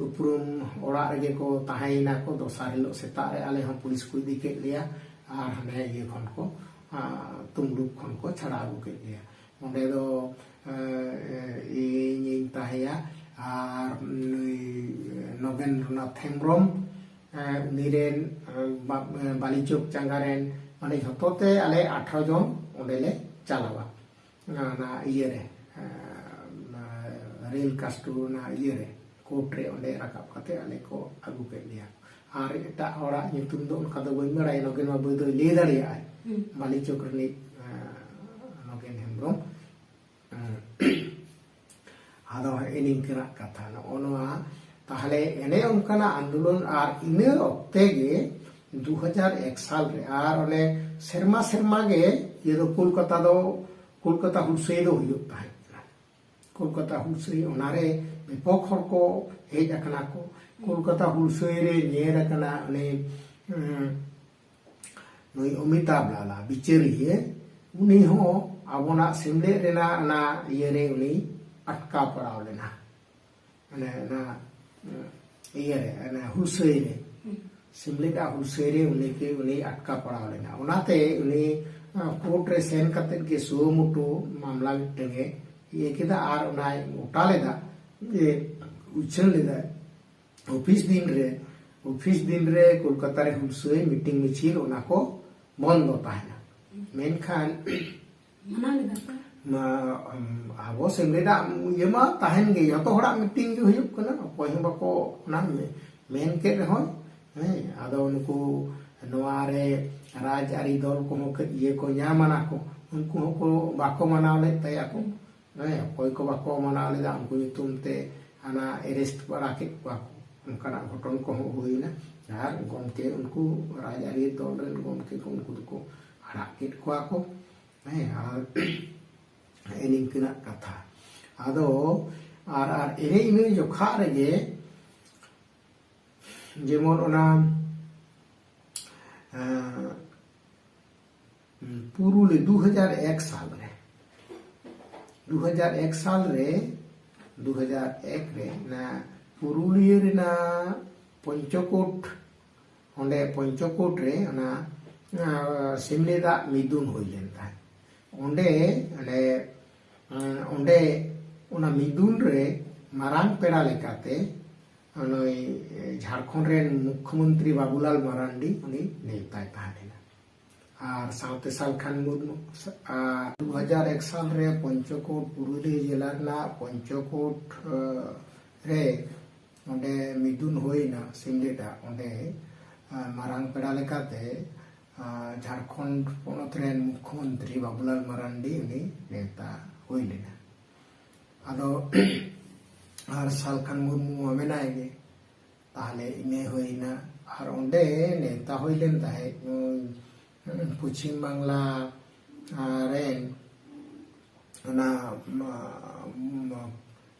ᱩᱯᱨᱩᱢ ᱚᱲᱟᱜ ᱨᱮᱜᱮ ᱠᱚ ᱛᱟᱦᱮᱸᱭᱮᱱᱟ ᱠᱚ᱾ ᱫᱚᱥᱟᱨ ᱦᱤᱞᱳᱜ ᱥᱮᱛᱟᱜ ᱨᱮ ᱟᱞᱮ ᱦᱚᱸ ᱯᱩᱞᱤᱥ ᱠᱚ ᱤᱫᱤ ᱠᱮᱫ ᱞᱮᱭᱟ ᱟᱨ ᱦᱟᱱᱮ ᱤᱭᱟᱹ ᱠᱷᱚᱱ ᱠᱚ ᱛᱩᱢᱞᱩᱠ ᱠᱷᱚᱱ ᱠᱚ ᱪᱷᱟᱲᱟᱣ ᱟᱹᱜᱩ ᱠᱮᱫ ᱞᱮᱭᱟ᱾ ᱚᱸᱰᱮ ᱫᱚ ᱤᱧᱤᱧ ᱛᱟᱦᱮᱸᱭᱟ, ᱟᱨ ᱱᱩᱭ ᱱᱚᱜᱮᱱᱫᱨᱚᱱᱟᱛᱷ ᱦᱮᱢᱵᱨᱚᱢ, ᱩᱱᱤ ᱨᱮᱱ ᱵᱟᱞᱤᱪᱚᱠ ᱪᱟᱸᱜᱟ ᱨᱮᱱ, ᱢᱟᱱᱮ ᱡᱷᱚᱛᱚ ᱛᱮ ᱟᱞᱮ ᱟᱴᱷᱨᱚ ᱡᱚᱱ ᱚᱸᱰᱮ ᱞᱮ ᱪᱟᱞᱟᱣᱟ᱾ ᱚᱱᱟ ᱤᱭᱟᱹᱨᱮ, ᱨᱮᱞ ᱠᱟᱥᱴᱩ ᱚᱱᱟ ᱤᱭᱟᱹᱨᱮ, ᱠᱳᱨᱴ ᱨᱮ ᱚᱸᱰᱮ ᱨᱟᱠᱟᱵ ᱠᱟᱛᱮ ᱟᱞᱮ ᱠᱚ ᱟᱹᱜᱩ ᱠᱮᱫ ᱞᱮᱭᱟ᱾ ᱟᱨ ᱮᱴᱟᱜ ᱦᱚᱲᱟᱜ ᱧᱩᱛᱩᱢ ᱫᱚ ᱚᱱᱠᱟ ᱫᱚ ᱵᱟᱹᱧ ᱵᱟᱲᱟᱭᱟ, ᱱᱚᱜᱮᱱ ᱵᱟᱹᱵᱩ ᱫᱚᱭ ᱞᱟᱹᱭ ᱫᱟᱲᱮᱭᱟᱜᱼᱟᱭ᱾ ᱵᱟᱞᱤᱪᱚᱠ ᱨᱤᱱᱤᱡ ᱱᱚᱜᱮᱱ ᱦᱮᱢᱵᱨᱚᱢ᱾ ᱟᱫᱚ ᱦᱮᱸ, ᱱᱤᱝᱠᱟᱹᱱᱟᱜ ᱠᱟᱛᱷᱟ ᱱᱚᱜᱼᱚ ᱱᱚᱣᱟ᱾ ᱛᱟᱦᱞᱮ ᱮᱱᱮ ᱚᱱᱠᱟᱱᱟᱜ ᱟᱱᱫᱳᱞᱚᱱ, ᱟᱨ ᱤᱱᱟᱹ ᱚᱠᱛᱮ ᱜᱮ ᱫᱩ ᱦᱟᱡᱟᱨ ᱮᱠ ᱥᱟᱞ ᱨᱮ, ᱟᱨ ᱚᱱᱮ ᱥᱮᱨᱢᱟ ᱥᱮᱨᱢᱟ ᱜᱮ ᱤᱭᱟᱹ ᱫᱚ ᱠᱳᱞᱠᱟᱛᱟ ᱫᱚ, ᱠᱳᱞᱠᱟᱛᱟ ᱦᱩᱞᱥᱟᱹᱭ ᱫᱚ ᱦᱩᱭᱩᱜ ᱛᱟᱦᱮᱸ ᱠᱟᱱᱟ᱾ ᱠᱳᱞᱠᱟᱛᱟ ᱦᱩᱞᱥᱟᱹᱭ, ᱚᱱᱟᱨᱮ ᱵᱮᱯᱚᱠ ᱦᱚᱲ ᱠᱚ ᱦᱮᱡ ᱟᱠᱟᱱᱟ ᱠᱚ᱾ ᱠᱳᱞᱠᱟᱛᱟ ᱦᱩᱞᱥᱟᱹᱭ ᱨᱮ ᱧᱮᱞ ᱟᱠᱟᱱᱟ ᱩᱱᱤ, ᱩᱸ, ᱱᱩᱭ ᱚᱢᱤᱛᱟᱵᱷ ᱞᱟᱞᱟ ᱵᱤᱪᱟᱹᱨᱤᱭᱟᱹ, ᱩᱱᱤ ᱦᱚᱸ ᱟᱵᱚᱱᱟᱜ ᱥᱮᱢᱞᱮᱫ ᱨᱮᱱᱟᱜ ᱚᱱᱟ ᱤᱭᱟᱹᱨᱮ ᱩᱱᱤ ᱟᱴᱠᱟᱣ ᱯᱟᱲᱟᱣ ᱞᱮᱱᱟ᱾ ᱢᱟᱱᱮ ᱚᱱᱟ, ᱩᱸ, ᱤᱭᱟᱹᱨᱮ, ᱚᱱᱟ ᱦᱩᱞᱥᱟᱹᱭ ᱨᱮ, ᱥᱮᱢᱞᱮᱫ ᱟᱜ ᱦᱩᱞᱥᱟᱹᱭ ᱨᱮ ᱩᱱᱤ ᱠᱤ, ᱩᱱᱤ ᱟᱴᱠᱟᱣ ᱯᱟᱲᱟᱣ ᱞᱮᱱᱟ᱾ ᱚᱱᱟᱛᱮ ᱩᱱᱤ, ᱟᱸ, ᱠᱳᱨᱴ ᱨᱮ ᱥᱮᱱ ᱠᱟᱛᱮᱫ ᱜᱮ suo motu ᱢᱟᱢᱞᱟ ᱢᱤᱫᱴᱟᱝ ᱮ ᱤᱭᱟᱹ ᱠᱮᱫᱟ, ᱟᱨ ᱚᱱᱟᱭ ᱜᱚᱴᱟ ᱞᱮᱫᱟ ᱡᱮ, ᱩᱪᱷᱟᱹᱱ ᱞᱮᱫᱟᱭ, ᱚᱯᱷᱤᱥ ᱫᱤᱱ ᱨᱮ, ᱚᱯᱷᱤᱥ ᱫᱤᱱ ᱨᱮ ᱠᱳᱞᱠᱟᱛᱟ ᱨᱮ ᱦᱩᱞᱥᱟᱹᱭ ᱢᱤᱴᱤᱝ ᱢᱤᱪᱷᱤᱞ ᱚᱱᱟ ᱠᱚ ᱵᱚᱱᱫᱚ ᱛᱟᱦᱮᱱᱟ᱾ ᱢᱮᱱᱠᱷᱟᱱ ᱢᱟᱱᱟᱣ ᱞᱮᱫᱟ ᱠᱚ᱾ ᱢᱟ, ᱩᱢ, ᱟᱵᱚ ᱥᱮᱢᱞᱮᱫᱟᱜ ᱤᱭᱟᱹ ᱢᱟ ᱛᱟᱦᱮᱱ ᱜᱮ, ᱡᱚᱛᱚ ᱦᱚᱲᱟᱜ ᱢᱤᱴᱤᱝ ᱜᱮ ᱦᱩᱭᱩᱜ ᱠᱟᱱᱟ, ᱚᱠᱚᱭ ᱦᱚᱸ ᱵᱟᱠᱚ ᱚᱱᱟ ᱢᱮ-, ᱢᱮᱱ ᱠᱮᱫ ᱨᱮᱦᱚᱸ, ᱦᱮᱸ, ᱟᱫᱚ ᱱᱩᱠᱩ ᱱᱚᱣᱟ ᱨᱮ ᱨᱟᱡᱽ ᱟᱹᱨᱤ ᱫᱚᱞ ᱠᱚᱦᱚᱸ ᱠᱟᱹᱡ ᱤᱭᱟᱹ ᱠᱚ ᱧᱟᱢ ᱟᱱᱟ ᱠᱚ, ᱩᱱᱠᱩ ᱦᱚᱸᱠᱚ ᱵᱟᱠᱚ ᱢᱟᱱᱟᱣ ᱞᱮᱫ ᱛᱟᱭᱟ ᱠᱚ᱾ ᱦᱮᱸ, ᱚᱠᱚᱭ ᱠᱚ ᱵᱟᱠᱚ ᱢᱟᱱᱟᱣ ᱞᱮᱫᱟ, ᱩᱱᱠᱩ ᱧᱩᱛᱩᱢ ᱛᱮ ᱦᱟᱱᱟ arrest ᱵᱟᱲᱟ ᱠᱮᱫ ᱠᱚᱣᱟ ᱠᱚ, ᱚᱱᱠᱟᱱᱟᱜ ᱜᱷᱚᱴᱚᱱ ᱠᱚᱦᱚᱸ ᱦᱩᱭᱱᱟ᱾ ᱟᱨ ᱜᱚᱢᱠᱮ, ᱩᱱᱠᱩ ᱨᱟᱡᱽ ᱟᱹᱨᱤ ᱫᱚᱞ ᱨᱮᱱ ᱜᱚᱢᱠᱮ ᱠᱚ, ᱩᱱᱠᱩ ᱫᱚᱠᱚ ᱟᱲᱟᱜ ᱠᱮᱫ ᱠᱚᱣᱟ ᱠᱚ᱾ ᱦᱮᱸ, ᱟᱨ ᱱᱤᱝᱠᱟᱹᱱᱟᱜ ᱠᱟᱛᱷᱟ᱾ ᱟᱫᱚ ᱟᱨ, ᱟᱨ ᱮᱱᱮ ᱤᱱᱟᱹ ᱡᱚᱠᱷᱟ ᱨᱮᱜᱮ ᱡᱮᱢᱚᱱ ᱚᱱᱟ, ᱮᱸ, ᱯᱩᱨᱩᱞᱤ ᱫᱩ ᱦᱟᱡᱟᱨ ᱮᱠ ᱥᱟᱞ ᱨᱮ, ᱫᱩ ᱦᱟᱡᱟᱨ ᱮᱠ ᱥᱟᱞ ᱨᱮ, ᱫᱩ ᱦᱟᱡᱟᱨ ᱮᱠ ᱨᱮ ᱚᱱᱟ ᱯᱩᱨᱩᱞᱤᱭᱟᱹ ᱨᱮᱱᱟᱜ ᱯᱚᱧᱪᱚᱠᱳᱴ, ᱚᱸᱰᱮ ᱯᱚᱧᱪᱚᱠᱳᱴ ᱨᱮ ᱚᱱᱟ ᱟᱸ, ᱥᱤᱢᱞᱤ ᱫᱟᱜ ᱢᱤᱫᱩᱱ ᱦᱩᱭ ᱞᱮᱱ ᱛᱟᱦᱮᱸᱫ᱾ ᱚᱸᱰᱮ ᱚᱸᱰᱮ ᱟᱸ, ᱚᱸᱰᱮ ᱚᱱᱟ ᱢᱤᱫᱩᱱ ᱨᱮ ᱢᱟᱨᱟᱝ ᱯᱮᱲᱟ ᱞᱮᱠᱟᱛᱮ ᱱᱩᱭ ᱡᱷᱟᱲᱠᱷᱚᱸᱰ ᱨᱮᱱ ᱢᱩᱠᱷᱭᱚᱢᱚᱱᱛᱨᱤ ᱵᱟᱵᱩᱞᱟᱞ ᱢᱟᱨᱟᱱᱰᱤ ᱩᱱᱤ ᱱᱮᱣᱛᱟᱭ ᱛᱟᱦᱮᱸ ᱞᱮᱱᱟ᱾ ᱟᱨ ᱥᱟᱶᱛᱮ ᱥᱟᱞᱠᱷᱟᱱ ᱢᱩᱨᱢᱩ᱾ ᱟᱨ ᱫᱩ ᱦᱟᱡᱟᱨ ᱮᱠ ᱥᱟᱞ ᱨᱮ ᱯᱚᱧᱪᱚᱠᱳᱴ, ᱯᱩᱨᱩᱞᱤᱭᱟᱹ ᱡᱮᱞᱟ ᱨᱮᱱᱟᱜ ᱯᱚᱧᱪᱚᱠᱳᱴ ᱟᱸ, ᱨᱮ ᱚᱸᱰᱮ ᱢᱤᱫᱩᱱ ᱦᱩᱭᱱᱟ ᱥᱤᱢᱞᱤ ᱫᱟᱜ᱾ ᱚᱸᱰᱮ ᱟᱸ, ᱢᱟᱨᱟᱝ ᱯᱮᱲᱟ ᱞᱮᱠᱟᱛᱮ ᱟᱸ, ᱡᱷᱟᱲᱠᱷᱚᱸᱰ ᱯᱚᱱᱚᱛ ᱨᱮᱱ ᱢᱩᱠᱷᱭᱚᱢᱚᱱᱛᱨᱤ ᱵᱟᱵᱩᱞᱟᱞ ᱢᱟᱨᱟᱱᱰᱤ ᱩᱱᱤ ᱱᱮᱣᱛᱟ ᱦᱩᱭ ᱞᱮᱱᱟ᱾ ᱟᱫᱚ ᱟᱨ ᱥᱟᱞᱠᱷᱟᱱ ᱢᱩᱨᱢᱩ ᱢᱟ ᱢᱮᱱᱟᱭ ᱜᱮ᱾ ᱛᱟᱦᱞᱮ ᱤᱱᱟᱹ ᱦᱩᱭᱱᱟ᱾ ᱟᱨ ᱚᱸᱰᱮ ᱱᱮᱣᱛᱟ ᱦᱩᱭ ᱞᱮᱱ ᱛᱟᱦᱮᱸᱫ ᱱᱩᱭ ᱯᱚᱪᱷᱤᱢ ᱵᱟᱝᱞᱟ ᱟᱸ, ᱨᱮᱱ ᱚᱱᱟ ᱢᱟ- ᱢᱟ-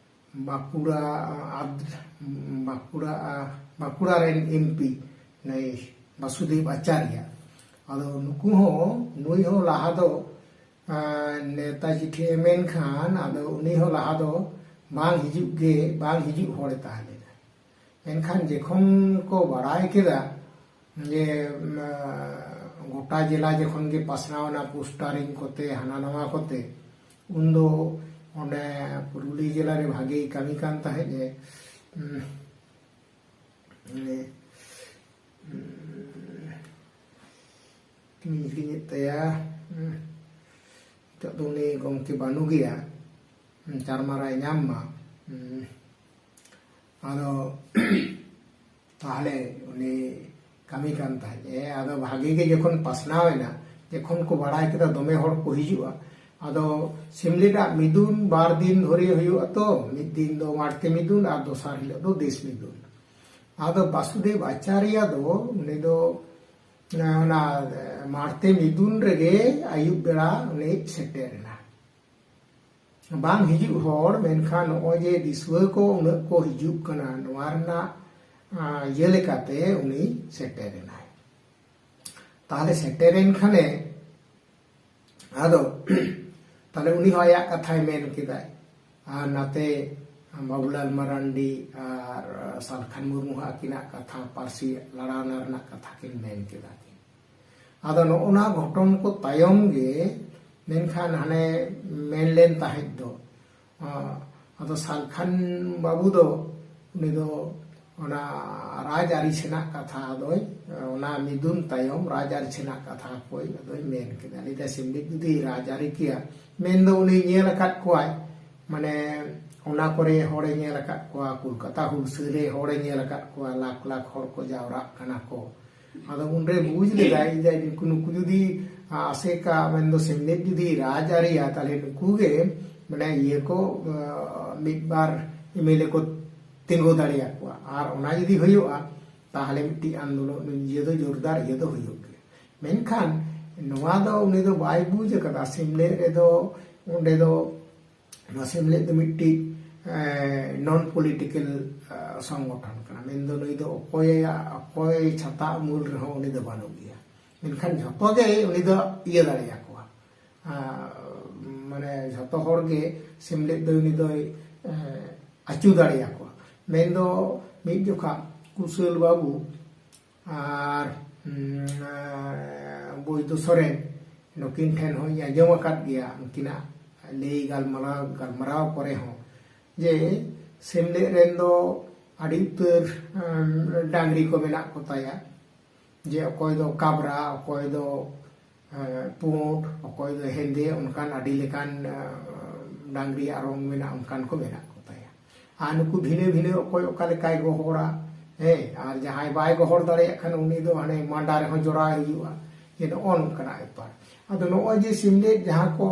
ᱵᱟᱸᱠᱩᱲᱟ ᱟᱫ- ᱵᱟᱸᱠᱩᱲᱟ ᱵᱟᱸᱠᱩᱲᱟ ᱨᱮᱱ ᱮᱢᱯᱤ ᱱᱩᱭ ᱵᱟᱥᱩᱫᱮᱵ ᱟᱪᱟᱨᱭᱟ᱾ ᱟᱫᱚ ᱱᱩᱠᱩ ᱦᱚᱸ, ᱱᱩᱭ ᱦᱚᱸ ᱞᱟᱦᱟ ᱫᱚ ᱟᱸ, ᱱᱮᱛᱟᱡᱤ ᱴᱷᱮᱱ ᱢᱮᱱᱠᱷᱟᱱ ᱟᱫᱚ ᱩᱱᱤ ᱦᱚᱸ ᱞᱟᱦᱟ ᱫᱚ ᱵᱟᱝ ᱦᱤᱡᱩᱜ ᱜᱮ, ᱵᱟᱝ ᱦᱤᱡᱩᱜ ᱦᱚᱲᱮ ᱛᱟᱦᱮᱸ ᱞᱮᱱᱟ᱾ ᱢᱮᱱᱠᱷᱟᱱ ᱡᱚᱠᱷᱚᱱ ᱠᱚ ᱵᱟᱲᱟᱭ ᱠᱮᱫᱟ ᱡᱮ ᱩᱢ, ᱜᱚᱴᱟ ᱡᱮᱞᱟ ᱡᱚᱠᱷᱚᱱ ᱜᱮ ᱯᱟᱥᱱᱟᱣ ᱮᱱᱟ ᱯᱳᱥᱴᱟᱨᱤᱝ ᱠᱚᱛᱮ, ᱦᱟᱱᱟ ᱱᱟᱣᱟ ᱠᱚᱛᱮ, ᱩᱱᱫᱚ ᱚᱸᱰᱮ ᱯᱩᱨᱩᱞᱤᱭᱟᱹ ᱡᱮᱞᱟ ᱨᱮ ᱵᱷᱟᱜᱮᱭ ᱠᱟᱹᱢᱤ ᱠᱟᱱ ᱛᱟᱦᱮᱸᱫ ᱮ᱾ ᱩᱢ, ᱩᱢ, ᱤᱧ ᱦᱤᱲᱤᱧᱮᱫ ᱛᱟᱭᱟ᱾ ᱩᱢ, ᱱᱤᱛᱚᱜ ᱫᱚ ᱩᱱᱤ ᱜᱚᱢᱠᱮ ᱵᱟᱹᱱᱩᱜ ᱜᱮᱭᱟ᱾ ᱩᱢ, ᱪᱟᱨᱢᱟᱨᱟᱭ ᱧᱟᱢ ᱢᱟ᱾ ᱩᱢ, ᱟᱫᱚ ᱛᱟᱦᱞᱮ ᱩᱱᱤ ᱠᱟᱹᱢᱤ ᱠᱟᱱ ᱛᱟᱦᱮᱸᱫ ᱮ᱾ ᱟᱫᱚ ᱵᱷᱟᱜᱮ ᱜᱮ ᱡᱚᱠᱷᱚᱱ ᱯᱟᱥᱱᱟᱣ ᱮᱱᱟ, ᱡᱚᱠᱷᱚᱱ ᱠᱚ ᱵᱟᱲᱟᱭ ᱠᱮᱫᱟ ᱫᱚᱢᱮ ᱦᱚᱲ ᱠᱚ ᱦᱤᱡᱩᱜᱼᱟ, ᱟᱫᱚ ᱥᱤᱢᱞᱤ ᱨᱮᱱᱟᱜ ᱢᱤᱫᱩᱱ ᱵᱟᱨ ᱫᱤᱱ ᱫᱷᱚᱨᱮ ᱦᱩᱭᱩᱜᱼᱟ ᱛᱚ, ᱢᱤᱫ ᱫᱤᱱ ᱫᱚ ᱢᱟᱲᱛᱮ ᱢᱤᱫᱩᱱ ᱟᱨ ᱫᱚᱥᱟᱨ ᱦᱤᱞᱳᱜ ᱫᱚ ᱫᱮᱥ ᱢᱤᱫᱩᱱ᱾ ᱟᱫᱚ ᱵᱟᱥᱩᱫᱮᱵ ᱟᱪᱟᱨᱭᱟ ᱫᱚ ᱩᱱᱤ ᱫᱚ ᱚᱱᱟ ᱢᱟᱲᱛᱮ ᱢᱤᱫᱩᱱ ᱨᱮᱜᱮ ᱟᱹᱭᱩᱵ ᱵᱮᱲᱟ ᱩᱱᱤ ᱥᱮᱴᱮᱨ ᱮᱱᱟ᱾ ᱵᱟᱝ ᱦᱤᱡᱩᱜ ᱦᱚᱲ, ᱢᱮᱱᱠᱷᱟᱱ ᱱᱚᱜᱼᱚᱭ ᱡᱮ ᱫᱤᱥᱩᱣᱟᱹ ᱠᱚ ᱩᱱᱟᱹᱜ ᱠᱚ ᱦᱤᱡᱩᱜ ᱠᱟᱱᱟ, ᱱᱚᱣᱟ ᱨᱮᱱᱟᱜ ᱟᱸ, ᱤᱭᱟᱹ ᱞᱮᱠᱟᱛᱮ ᱩᱱᱤ ᱥᱮᱴᱮᱨ ᱮᱱᱟᱭ᱾ ᱛᱟᱦᱞᱮ ᱥᱮᱴᱮᱨᱮᱱ ᱠᱷᱟᱱᱮ ᱟᱫᱚ ᱛᱟᱦᱞᱮ ᱩᱱᱤ ᱦᱚᱸ ᱟᱭᱟᱜ ᱠᱟᱛᱷᱟᱭ ᱢᱮᱱ ᱠᱮᱫᱟᱭ, ᱟᱨ ᱱᱟᱛᱮ ᱵᱟᱵᱩᱞᱟᱞ ᱢᱟᱨᱟᱱᱰᱤ ᱟᱨ ᱥᱟᱞᱠᱷᱟᱱ ᱢᱩᱨᱢᱩ ᱦᱚᱸ ᱟᱹᱠᱤᱱᱟᱜ ᱠᱟᱛᱷᱟ, ᱯᱟᱹᱨᱥᱤ ᱞᱟᱲᱟᱣᱱᱟ ᱨᱮᱱᱟᱜ ᱠᱟᱛᱷᱟ ᱠᱤᱱ ᱢᱮᱱ ᱠᱮᱫᱟ ᱠᱤᱱ᱾ ᱟᱫᱚ ᱱᱚᱜᱼᱚ ᱱᱟ ᱜᱷᱚᱴᱚᱱ ᱠᱚ ᱛᱟᱭᱚᱢ ᱜᱮ ᱢᱮᱱᱠᱷᱟᱱ ᱦᱟᱱᱮ ᱢᱮᱱ ᱞᱮᱱ ᱛᱟᱦᱮᱸᱫ ᱫᱚ, ᱟᱫᱚ ᱥᱟᱞᱠᱷᱟᱱ ᱵᱟᱹᱵᱩ ᱫᱚ ᱩᱱᱤ ᱫᱚ ᱚᱱᱟ ᱨᱟᱡᱽ ᱟᱹᱨᱤ ᱥᱮᱱᱟᱜ ᱠᱟᱛᱷᱟ ᱫᱚᱭ, ᱚᱱᱟ ᱢᱤᱫᱩᱱ ᱛᱟᱭᱚᱢ ᱨᱟᱡᱽ ᱟᱹᱨᱤ ᱥᱮᱱᱟᱜ ᱠᱟᱛᱷᱟ ᱠᱚᱭ ᱟᱫᱚᱭ ᱢᱮᱱ ᱠᱮᱫᱟ᱾ ᱞᱟᱹᱭ ᱫᱟᱭ, ᱥᱤᱢᱞᱤᱡ ᱡᱩᱫᱤ ᱨᱟᱡᱽ ᱟᱹᱨᱤ ᱠᱮᱭᱟ, ᱢᱮᱱ ᱫᱚ ᱩᱱᱤ ᱧᱮᱞ ᱟᱠᱟᱫ ᱠᱚᱣᱟᱭ, ᱢᱟᱱᱮ ᱚᱱᱟ ᱠᱚᱨᱮ ᱦᱚᱲᱮ ᱧᱮᱞ ᱟᱠᱟᱫ ᱠᱚᱣᱟ, ᱠᱳᱞᱠᱟᱛᱟ ᱦᱩᱞᱥᱟᱹᱭ ᱨᱮ ᱦᱚᱲᱮ ᱧᱮᱞ ᱟᱠᱟᱫ ᱠᱚᱣᱟ, ᱞᱟᱠᱷ ᱞᱟᱠᱷ ᱦᱚᱲ ᱠᱚ ᱡᱟᱣᱨᱟᱜ ᱠᱟᱱᱟ ᱠᱚ᱾ ᱟᱫᱚ ᱩᱱᱨᱮ ᱵᱩᱡᱽ ᱞᱮᱫᱟᱭ ᱡᱮ ᱱᱩᱠᱩ, ᱱᱩᱠᱩ ᱡᱩᱫᱤ ᱟᱥᱮᱠᱟ ᱢᱮᱱᱫᱚ ᱥᱮᱢᱞᱮᱫ ᱡᱩᱫᱤ ᱨᱟᱡᱽ ᱟᱹᱨᱤᱭᱟ, ᱛᱟᱦᱞᱮ ᱱᱩᱠᱩ ᱜᱮ ᱢᱟᱱᱮ ᱤᱭᱟᱹ ᱠᱚ, ᱟᱸ, ᱢᱤᱫ ᱵᱟᱨ ᱮᱢᱮᱞᱮ ᱠᱚ ᱛᱤᱸᱜᱩ ᱫᱟᱲᱮᱭᱟᱠᱚᱣᱟ᱾ ᱟᱨ ᱚᱱᱟ ᱡᱩᱫᱤ ᱦᱩᱭᱩᱜᱼᱟ, ᱛᱟᱦᱞᱮ ᱢᱤᱫᱴᱤᱡ ᱟᱱᱫᱳᱞᱚᱱ ᱤᱭᱟᱹ ᱫᱚ ᱡᱳᱨᱫᱟᱨ ᱤᱭᱟᱹ ᱫᱚ ᱦᱩᱭᱩᱜ ᱜᱮᱭᱟ᱾ ᱢᱮᱱᱠᱷᱟᱱ ᱱᱚᱣᱟ ᱫᱚ ᱩᱱᱤ ᱫᱚ ᱵᱟᱭ ᱵᱩᱡᱽ ᱟᱠᱟᱫᱟ᱾ ᱥᱮᱢᱞᱮᱫ ᱨᱮᱫᱚ, ᱚᱸᱰᱮ ᱫᱚ ᱱᱚᱣᱟ ᱥᱮᱢᱞᱮᱫ ᱫᱚ ᱢᱤᱫᱴᱤᱡ, ᱮ, ᱱᱚᱱ ᱯᱚᱞᱤᱴᱤᱠᱮᱞ, ᱮ, ᱥᱚᱝᱜᱚᱴᱷᱚᱱ ᱠᱟᱱᱟ᱾ ᱢᱮᱱᱫᱚ ᱱᱩᱭ ᱫᱚ ᱚᱠᱚᱭᱟᱜ, ᱚᱠᱚᱭ ᱪᱷᱟᱛᱟ ᱩᱢᱩᱞ ᱨᱮᱦᱚᱸ ᱩᱱᱤ ᱫᱚ ᱵᱟᱹᱱᱩᱜ ᱜᱮᱭᱟ᱾ ᱢᱮᱱᱠᱷᱟᱱ ᱡᱷᱚᱛᱚ ᱜᱮ ᱩᱱᱤ ᱫᱚ ᱤᱭᱟᱹ ᱫᱟᱲᱮᱭᱟᱠᱚᱣᱟ᱾ ᱟ, ᱢᱟᱱᱮ ᱡᱷᱚᱛᱚ ᱦᱚᱲ ᱜᱮ ᱥᱮᱢᱞᱮᱫ ᱫᱚ ᱩᱱᱤ ᱫᱚᱭ, ᱮ, ᱟᱹᱪᱩ ᱫᱟᱲᱮᱭᱟᱠᱚᱣᱟ᱾ ᱢᱮᱱᱫᱚ ᱢᱤᱫ ᱡᱚᱠᱷᱟ ᱠᱩᱥᱟᱹᱞ ᱵᱟᱹᱵᱩ ᱟᱨ, ᱩᱸ, ᱵᱳᱭᱫᱚ ᱥᱚᱨᱮᱱ, ᱱᱩᱠᱤᱱ ᱴᱷᱮᱱ ᱦᱚᱸᱧ ᱟᱸᱡᱚᱢ ᱟᱠᱟᱫ ᱜᱮᱭᱟ, ᱩᱱᱠᱤᱱᱟᱜ ᱞᱟᱹᱭ ᱜᱟᱞᱢᱟᱨᱟᱣ, ᱜᱟᱞᱢᱟᱨᱟᱣ ᱠᱚᱨᱮ ᱦᱚᱸ, ᱡᱮ ᱥᱮᱢᱞᱮᱫ ᱨᱮᱱ ᱫᱚ ᱟᱹᱰᱤ ᱩᱛᱟᱹᱨ, ᱩᱸ, ᱰᱟᱝᱨᱤ ᱠᱚ ᱢᱮᱱᱟᱜ ᱠᱚ ᱛᱟᱭᱟ, ᱡᱮ ᱚᱠᱚᱭ ᱫᱚ ᱠᱟᱵᱽᱨᱟ, ᱚᱠᱚᱭ ᱫᱚ, ᱮᱸ, ᱯᱩᱸᱰ, ᱚᱠᱚᱭ ᱫᱚ ᱦᱮᱸᱫᱮ, ᱚᱱᱠᱟᱱ ᱟᱹᱰᱤ ᱞᱮᱠᱟᱱ, ᱮᱸ, ᱰᱟᱝᱨᱤᱭᱟᱜ ᱨᱚᱝ ᱢᱮᱱᱟᱜ, ᱚᱱᱠᱟᱱ ᱠᱚ ᱢᱮᱱᱟᱜ ᱠᱚ ᱛᱟᱭᱟ᱾ ᱟᱨ ᱱᱩᱠᱩ ᱵᱷᱤᱱᱟᱹ ᱵᱷᱤᱱᱟᱹ ᱚᱠᱚᱭ ᱚᱠᱟ ᱞᱮᱠᱟᱭ ᱜᱚᱦᱚᱲᱟ, ᱦᱮᱸ, ᱟᱨ ᱡᱟᱦᱟᱸᱭ ᱵᱟᱭ ᱜᱚᱦᱚᱲ ᱫᱟᱲᱮᱭᱟᱜ ᱠᱷᱟᱱ ᱩᱱᱤ ᱫᱚ ᱦᱟᱱᱮ ᱢᱟᱸᱰᱟ ᱨᱮᱦᱚᱸ ᱡᱚᱲᱟᱣ ᱦᱩᱭᱩᱜᱼᱟ᱾ ᱡᱮ ᱱᱚᱜᱼᱚ ᱱᱚᱝᱠᱟᱱᱟᱜ ᱵᱮᱯᱟᱨ᱾ ᱟᱫᱚ ᱱᱚᱜᱼᱚᱭ ᱡᱮ ᱥᱤᱢᱞᱮᱫ ᱡᱟᱦᱟᱸ ᱠᱚ,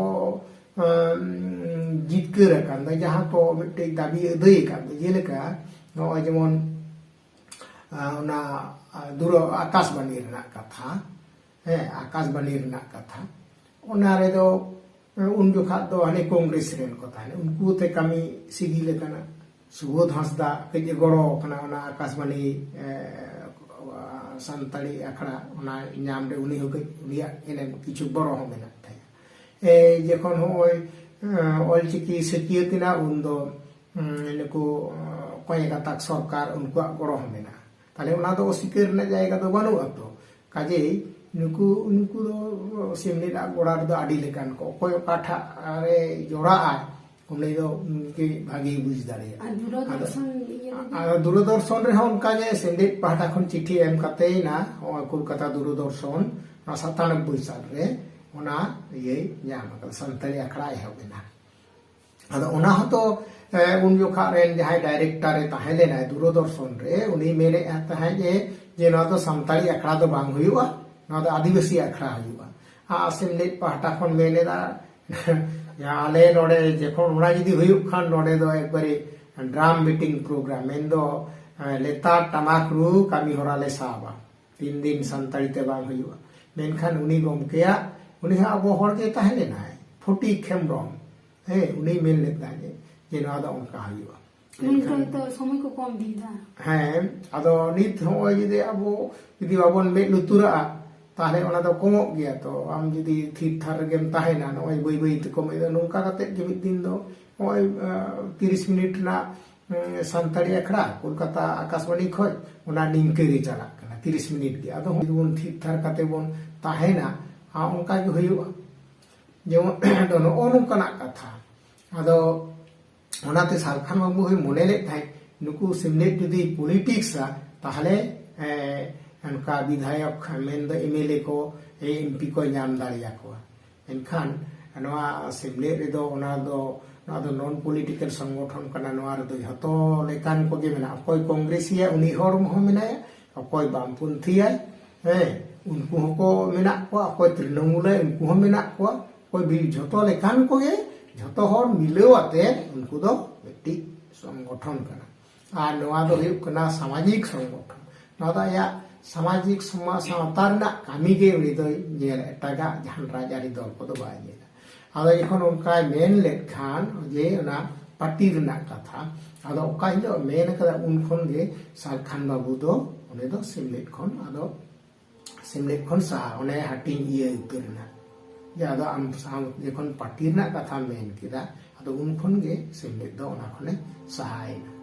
ᱮᱸ, ᱡᱤᱛᱠᱟᱹᱨ ᱟᱠᱟᱱ ᱫᱚ, ᱡᱟᱦᱟᱸ ᱠᱚ ᱢᱤᱫᱴᱮᱡ ᱫᱟᱹᱵᱤ ᱟᱹᱫᱟᱹᱭ ᱟᱠᱟᱱ ᱫᱚ, ᱡᱮᱞᱮᱠᱟ ᱱᱚᱜᱼᱚᱭ ᱡᱮᱢᱚᱱ, ᱟᱸ, ᱚᱱᱟ, ᱟᱸ, ᱫᱩᱨᱚ-, ᱟᱠᱟᱥᱵᱟণᱤ ᱨᱮᱱᱟᱜ ᱠᱟᱛᱷᱟ, ᱦᱮᱸ, ᱟᱠᱟᱥᱵᱟᱬᱤ ᱨᱮᱱᱟᱜ ᱠᱟᱛᱷᱟ᱾ ᱚᱱᱟ ᱨᱮᱫᱚ, ᱩᱱ ᱡᱚᱠᱷᱟᱜ ᱫᱚ ᱦᱟᱱᱮ ᱠᱚᱝᱜᱨᱮᱥ ᱨᱮᱱ ᱠᱚ ᱛᱟᱦᱮᱸᱱᱟ, ᱩᱱᱠᱩ ᱛᱮ ᱠᱟᱹᱢᱤ ᱥᱤᱜᱤᱞ ᱟᱠᱟᱱᱟ᱾ ᱥᱩᱵᱳᱫᱷ ᱦᱟᱸᱥᱫᱟ ᱠᱟᱹᱡ ᱮ ᱜᱚᱲᱚ ᱟᱠᱟᱱᱟ ᱚᱱᱟ ᱟᱠᱟᱥᱵᱟᱬᱤ, ᱮ, ᱥᱟᱱᱛᱟᱲᱤ ᱟᱠᱷᱲᱟ ᱚᱱᱟ ᱧᱟᱢ ᱨᱮ, ᱩᱱᱤ ᱦᱚᱸ ᱠᱟᱹᱡ ᱩᱱᱤᱭᱟᱜ ᱮᱱᱮᱢ ᱠᱤᱪᱷᱩ ᱜᱚᱲᱚ ᱦᱚᱸ ᱢᱮᱱᱟᱜ ᱛᱟᱭᱟ᱾ ᱮ, ᱡᱚᱠᱷᱚᱱ ᱦᱚᱸᱜᱼᱚᱭ, ᱮ, ᱚᱞᱪᱤᱠᱤ ᱥᱟᱹᱠᱭᱟᱹᱛ ᱮᱱᱟ, ᱩᱱ ᱫᱚ, ᱩᱸ, ᱱᱩᱠᱩ, ᱩᱸ, ᱠᱚᱭᱮ ᱜᱟᱛᱟᱠ ᱥᱚᱨᱠᱟᱨ, ᱩᱱᱠᱩᱣᱟᱜ ᱜᱚᱲᱚ ᱦᱚᱸ ᱢᱮᱱᱟᱜᱼᱟ᱾ ᱛᱟᱦᱞᱮ ᱚᱱᱟ ᱫᱚ ᱚᱥᱤᱠᱟᱹᱨ ᱨᱮᱱᱟᱜ ᱡᱟᱭᱜᱟ ᱫᱚ ᱵᱟᱹᱱᱩᱜᱼᱟ ᱛᱚ᱾ ᱠᱟᱡᱮᱭ ᱱᱩᱠᱩ ᱩᱱᱠᱩ ᱫᱚ ᱥᱮᱢᱞᱮᱫ ᱟᱜ ᱜᱚᱲᱟ ᱨᱮᱫᱚ ᱟᱹᱰᱤ ᱞᱮᱠᱟᱱ ᱠᱚ, ᱚᱠᱚᱭ ᱚᱠᱟᱴᱟᱜ ᱨᱮ ᱡᱚᱲᱟᱜᱼᱟᱭ, ᱩᱱᱤ ᱫᱚ ᱩᱱᱤᱜᱮ ᱵᱷᱟᱜᱮᱭ ᱵᱩᱡᱽ ᱫᱟᱲᱮᱭᱟᱜᱼᱟ᱾ ᱟᱨ ᱫᱩᱨᱚᱫᱚᱨᱥᱚᱱ ᱤᱭᱟᱹ ᱞᱟᱹᱜᱤᱫ? ᱟᱫᱚ ᱫᱩᱨᱚᱫᱚᱨᱥᱚᱱ ᱨᱮᱦᱚᱸ ᱚᱱᱠᱟᱜᱮ ᱥᱮᱢᱞᱮᱫ ᱯᱟᱦᱴᱟ ᱠᱷᱚᱱ ᱪᱤᱴᱷᱤ ᱮᱢ ᱠᱟᱛᱮ ᱮᱱᱟ, ᱱᱚᱜᱼᱚᱭ ᱠᱳᱞᱠᱟᱛᱟ ᱫᱩᱨᱚᱫᱚᱨᱥᱚᱱ ᱱᱚᱣᱟ ᱥᱟᱛᱟᱱᱚᱵᱵᱳᱭ ᱥᱟᱞ ᱨᱮ ᱚᱱᱟ ᱤᱭᱟᱹᱭ ᱧᱟᱢ ᱟᱠᱟᱫᱟ, ᱥᱟᱱᱛᱟᱲᱤ ᱟᱠᱷᱲᱟ ᱮᱦᱚᱵ ᱮᱱᱟ᱾ ᱟᱫᱚ ᱚᱱᱟ ᱦᱚᱸᱛᱚ ᱮ, ᱩᱱ ᱡᱚᱠᱷᱟ ᱨᱮᱱ ᱡᱟᱦᱟᱸᱭ ᱰᱟᱭᱨᱮᱠᱴᱚᱨ ᱮ ᱛᱟᱦᱮᱸ ᱞᱮᱱᱟᱭ ᱫᱩᱨᱚᱫᱚᱨᱥᱚᱱ ᱨᱮ, ᱩᱱᱤ ᱢᱮᱱᱮᱫ ᱛᱟᱦᱮᱸᱫ ᱡᱮ, ᱡᱮ ᱱᱚᱣᱟ ᱫᱚ ᱥᱟᱱᱛᱟᱲᱤ ᱟᱠᱷᱲᱟ ᱫᱚ ᱵᱟᱝ ᱦᱩᱭᱩᱜᱼᱟ, ᱱᱚᱣᱟ ᱫᱚ ᱟᱹᱫᱤᱵᱟᱹᱥᱤ ᱟᱠᱷᱲᱟ ᱦᱩᱭᱩᱜᱼᱟ᱾ ᱟᱨ ᱥᱮᱢᱞᱮᱫ ᱯᱟᱦᱴᱟ ᱠᱷᱚᱱ ᱢᱮᱱ ᱮᱫᱟ, ᱟᱞᱮ ᱱᱚᱰᱮ ᱡᱚᱠᱷᱚᱱ ᱚᱱᱟ ᱡᱩᱫᱤ ᱦᱩᱭᱩᱜ ᱠᱷᱟᱱ, ᱱᱚᱰᱮ ᱫᱚ ᱮᱠᱵᱟᱨᱮ ᱰᱨᱟᱢ ᱵᱤᱴᱤᱝ ᱯᱨᱳᱜᱨᱟᱢ, ᱢᱮᱱᱫᱚ ᱮ, ᱞᱮᱛᱟᱲ ᱴᱟᱢᱟᱠ ᱨᱩ ᱠᱟᱹᱢᱤ ᱦᱚᱨᱟ ᱞᱮ ᱥᱟᱵᱟ᱾ ᱛᱤᱱ ᱫᱤᱱ ᱥᱟᱱᱛᱟᱲᱤ ᱛᱮ ᱵᱟᱝ ᱦᱩᱭᱩᱜᱼᱟ᱾ ᱢᱮᱱᱠᱷᱟᱱ ᱩᱱᱤ ᱜᱚᱢᱠᱮᱭᱟᱜ, ᱩᱱᱤ ᱦᱚᱸ ᱟᱵᱚ ᱦᱚᱲ ᱜᱮ ᱛᱟᱦᱮᱸ ᱞᱮᱱᱟᱭ, ᱯᱷᱩᱴᱤ ᱠᱷᱮᱢᱵᱨᱚᱢ, ᱦᱮᱸ, ᱩᱱᱤ ᱢᱮᱱ ᱞᱮᱫ ᱛᱟᱦᱮᱸᱫ ᱡᱮ ᱱᱚᱣᱟ ᱫᱚ ᱚᱱᱠᱟ ᱦᱩᱭᱩᱜᱼᱟ᱾ ᱩᱱᱤ ᱫᱚ ᱱᱤᱛᱚᱜ ᱥᱚᱢᱚᱭ ᱠᱚ ᱠᱚᱢ ᱤᱫᱤᱭᱮᱫᱟ᱾ ᱦᱮᱸ, ᱟᱫᱚ ᱱᱤᱛ ᱦᱚᱸᱜᱼᱚᱭ ᱡᱩᱫᱤ ᱟᱵᱚ ᱡᱩᱫᱤ ᱵᱟᱵᱚᱱ ᱢᱮᱫ ᱞᱩᱛᱩᱨᱟᱜᱼᱟ, ᱛᱟᱦᱚᱞᱮ ᱚᱱᱟ ᱫᱚ ᱠᱚᱢᱚᱜ ᱜᱮᱭᱟ᱾ ᱛᱚ ᱟᱢ ᱡᱩᱫᱤ ᱛᱷᱤᱨ ᱛᱷᱟᱨ ᱨᱮᱜᱮᱢ ᱛᱟᱦᱮᱱᱟ, ᱱᱚᱜᱼᱚᱭ ᱵᱟᱹᱭ ᱵᱟᱹᱭ ᱛᱮ ᱠᱚᱢ ᱤᱫᱤᱜᱼᱟ, ᱱᱚᱝᱠᱟ ᱠᱟᱛᱮᱫ ᱜᱮ ᱢᱤᱫ ᱫᱤᱱ ᱫᱚ ᱱᱚᱜᱼᱚᱭ ᱟᱸ, ᱛᱤᱨᱤᱥ ᱢᱤᱱᱤᱴ ᱨᱮᱱᱟᱜ ᱩᱸ, ᱥᱟᱱᱛᱟᱲᱤ ᱟᱠᱷᱲᱟ ᱠᱳᱞᱠᱟᱛᱟ ᱟᱠᱟᱥᱵᱟᱬᱤ ᱠᱷᱚᱡ ᱚᱱᱟ ᱱᱤᱝᱠᱟᱹ ᱜᱮ ᱪᱟᱞᱟᱜ ᱠᱟᱱᱟ, ᱛᱤᱨᱤᱥ ᱢᱤᱱᱤᱴ ᱜᱮ᱾ ᱟᱫᱚ ᱡᱩᱫᱤ ᱵᱚᱱ ᱛᱷᱤᱨ ᱛᱷᱟᱨ ᱠᱟᱛᱮ ᱵᱚᱱ ᱛᱟᱦᱮᱱᱟ, ᱟᱨ ᱚᱱᱠᱟ ᱜᱮ ᱦᱩᱭᱩᱜᱼᱟ᱾ ᱡᱮᱢᱚᱱ ᱫᱚ ᱱᱚᱜᱼᱚ ᱱᱚᱝᱠᱟᱱᱟᱜ ᱠᱟᱛᱷᱟ᱾ ᱟᱫᱚ ᱚᱱᱟᱛᱮ ᱥᱟᱞᱠᱷᱟᱱ ᱵᱟᱹᱵᱩ ᱦᱚᱸᱭ ᱢᱚᱱᱮ ᱞᱮᱫ ᱛᱟᱦᱮᱸᱫ, ᱱᱩᱠᱩ ᱥᱮᱢᱞᱮᱫ ᱡᱩᱫᱤ ᱯᱚᱞᱤᱴᱤᱠᱥᱟ, ᱛᱟᱦᱚᱞᱮ ᱮ, ᱚᱱᱠᱟ ᱵᱤᱫᱷᱟᱭᱚᱠ ᱢᱮᱱᱫᱚ ᱮᱢ ᱮᱞ ᱮ ᱠᱚ, ᱮᱢ ᱯᱤ ᱠᱚ ᱧᱟᱢ ᱫᱟᱲᱮᱭᱟᱠᱚᱣᱟ᱾ ᱢᱮᱱᱠᱷᱟᱱ ᱱᱚᱣᱟ ᱥᱮᱢᱞᱮᱫ ᱨᱮᱫᱚ ᱚᱱᱟ ᱫᱚ, ᱱᱚᱣᱟ ᱫᱚ ᱱᱚᱱ ᱯᱚᱞᱤᱴᱤᱠᱟᱞ ᱥᱚᱝᱜᱚᱴᱷᱚᱱ ᱠᱟᱱᱟ᱾ ᱱᱚᱣᱟ ᱨᱮᱫᱚ ᱡᱷᱚᱛᱚ ᱞᱮᱠᱟᱱ ᱠᱚᱜᱮ ᱢᱮᱱᱟᱜᱼᱟ᱾ ᱚᱠᱚᱭ ᱠᱚᱝᱜᱨᱮᱥᱤᱭᱟ, ᱩᱱᱤ ᱦᱚᱲ ᱦᱚᱸ ᱢᱮᱱᱟᱭᱟ, ᱚᱠᱚᱭ ᱵᱟᱢᱯᱚᱱᱛᱷᱤᱭᱟᱭ, ᱦᱮᱸ, ᱩᱱᱠᱩ ᱦᱚᱸᱠᱚ ᱢᱮᱱᱟᱜ ᱠᱚᱣᱟ, ᱚᱠᱚᱭ ᱛᱨᱤᱱᱚᱢᱩᱞᱟᱭ, ᱩᱱᱠᱩ ᱦᱚᱸ ᱢᱮᱱᱟᱜ ᱠᱚᱣᱟ, ᱚᱠᱚᱭ ᱵᱤ-, ᱡᱷᱚᱛᱚ ᱞᱮᱠᱟᱱ ᱠᱚᱜᱮ, ᱡᱷᱚᱛᱚ ᱦᱚᱲ ᱢᱤᱞᱟᱹᱣ ᱟᱛᱮ ᱩᱱᱠᱩ ᱫᱚ ᱢᱤᱫᱴᱤᱡ ᱥᱚᱝᱜᱚᱴᱷᱚᱱ ᱠᱟᱱᱟ᱾ ᱟᱨ ᱱᱚᱣᱟ ᱫᱚ ᱦᱩᱭᱩᱜ ᱠᱟᱱᱟ ᱥᱟᱢᱟᱡᱤᱠ ᱥᱚᱝᱜᱚᱴᱷᱚᱱ᱾ ᱱᱚᱣᱟ ᱫᱚ ᱟᱭᱟᱜ ᱥᱟᱢᱟᱡᱤᱠ ᱥᱚᱢᱟ-, ᱥᱟᱶᱛᱟ ᱨᱮᱱᱟᱜ ᱠᱟᱹᱢᱤ ᱜᱮ ᱩᱱᱤ ᱫᱚᱭ ᱧᱮᱞᱟ, ᱮᱴᱟᱜᱟᱜ ᱡᱟᱦᱟᱱ ᱨᱟᱡᱽᱟᱹᱨᱤ ᱫᱚᱞ ᱠᱚᱫᱚ ᱵᱟᱭ ᱧᱮᱞᱟ᱾ ᱟᱫᱚ ᱡᱚᱠᱷᱚᱱ ᱚᱱᱠᱟᱭ ᱢᱮᱱ ᱞᱮᱫ ᱠᱷᱟᱱ ᱡᱮ ᱚᱱᱟ ᱯᱟᱨᱴᱤ ᱨᱮᱱᱟᱜ ᱠᱟᱛᱷᱟ, ᱟᱫᱚ ᱚᱠᱟ ᱦᱤᱞᱳᱜ ᱢᱮᱱ ᱠᱟᱫᱟ, ᱩᱱ ᱠᱷᱚᱱ ᱜᱮ ᱥᱟᱞᱠᱷᱟᱱ ᱵᱟᱹᱵᱩ ᱫᱚ ᱩᱱᱤ ᱫᱚ ᱥᱮᱢᱞᱮᱫ ᱠᱷᱚᱱ, ᱟᱫᱚ ᱥᱮᱢᱞᱮᱫ ᱠᱷᱚᱱ ᱥᱟᱦᱟ, ᱚᱱᱮ ᱦᱟᱹᱴᱤᱧ ᱤᱭᱟᱹ ᱩᱛᱟᱹᱨ ᱮᱱᱟ᱾ ᱡᱮ ᱟᱫᱚ ᱟᱢ ᱥᱟᱶ ᱡᱚᱠᱷᱚᱱ ᱯᱟᱨᱴᱤ ᱨᱮᱱᱟᱜ ᱠᱟᱛᱷᱟᱢ ᱢᱮᱱ ᱠᱮᱫᱟ, ᱟᱫᱚ ᱩᱱ ᱠᱷᱚᱱ ᱜᱮ ᱥᱮᱢᱞᱮᱫ ᱫᱚ ᱚᱱᱟ ᱠᱷᱚᱱᱮ ᱥᱟᱦᱟᱭᱮᱱᱟ᱾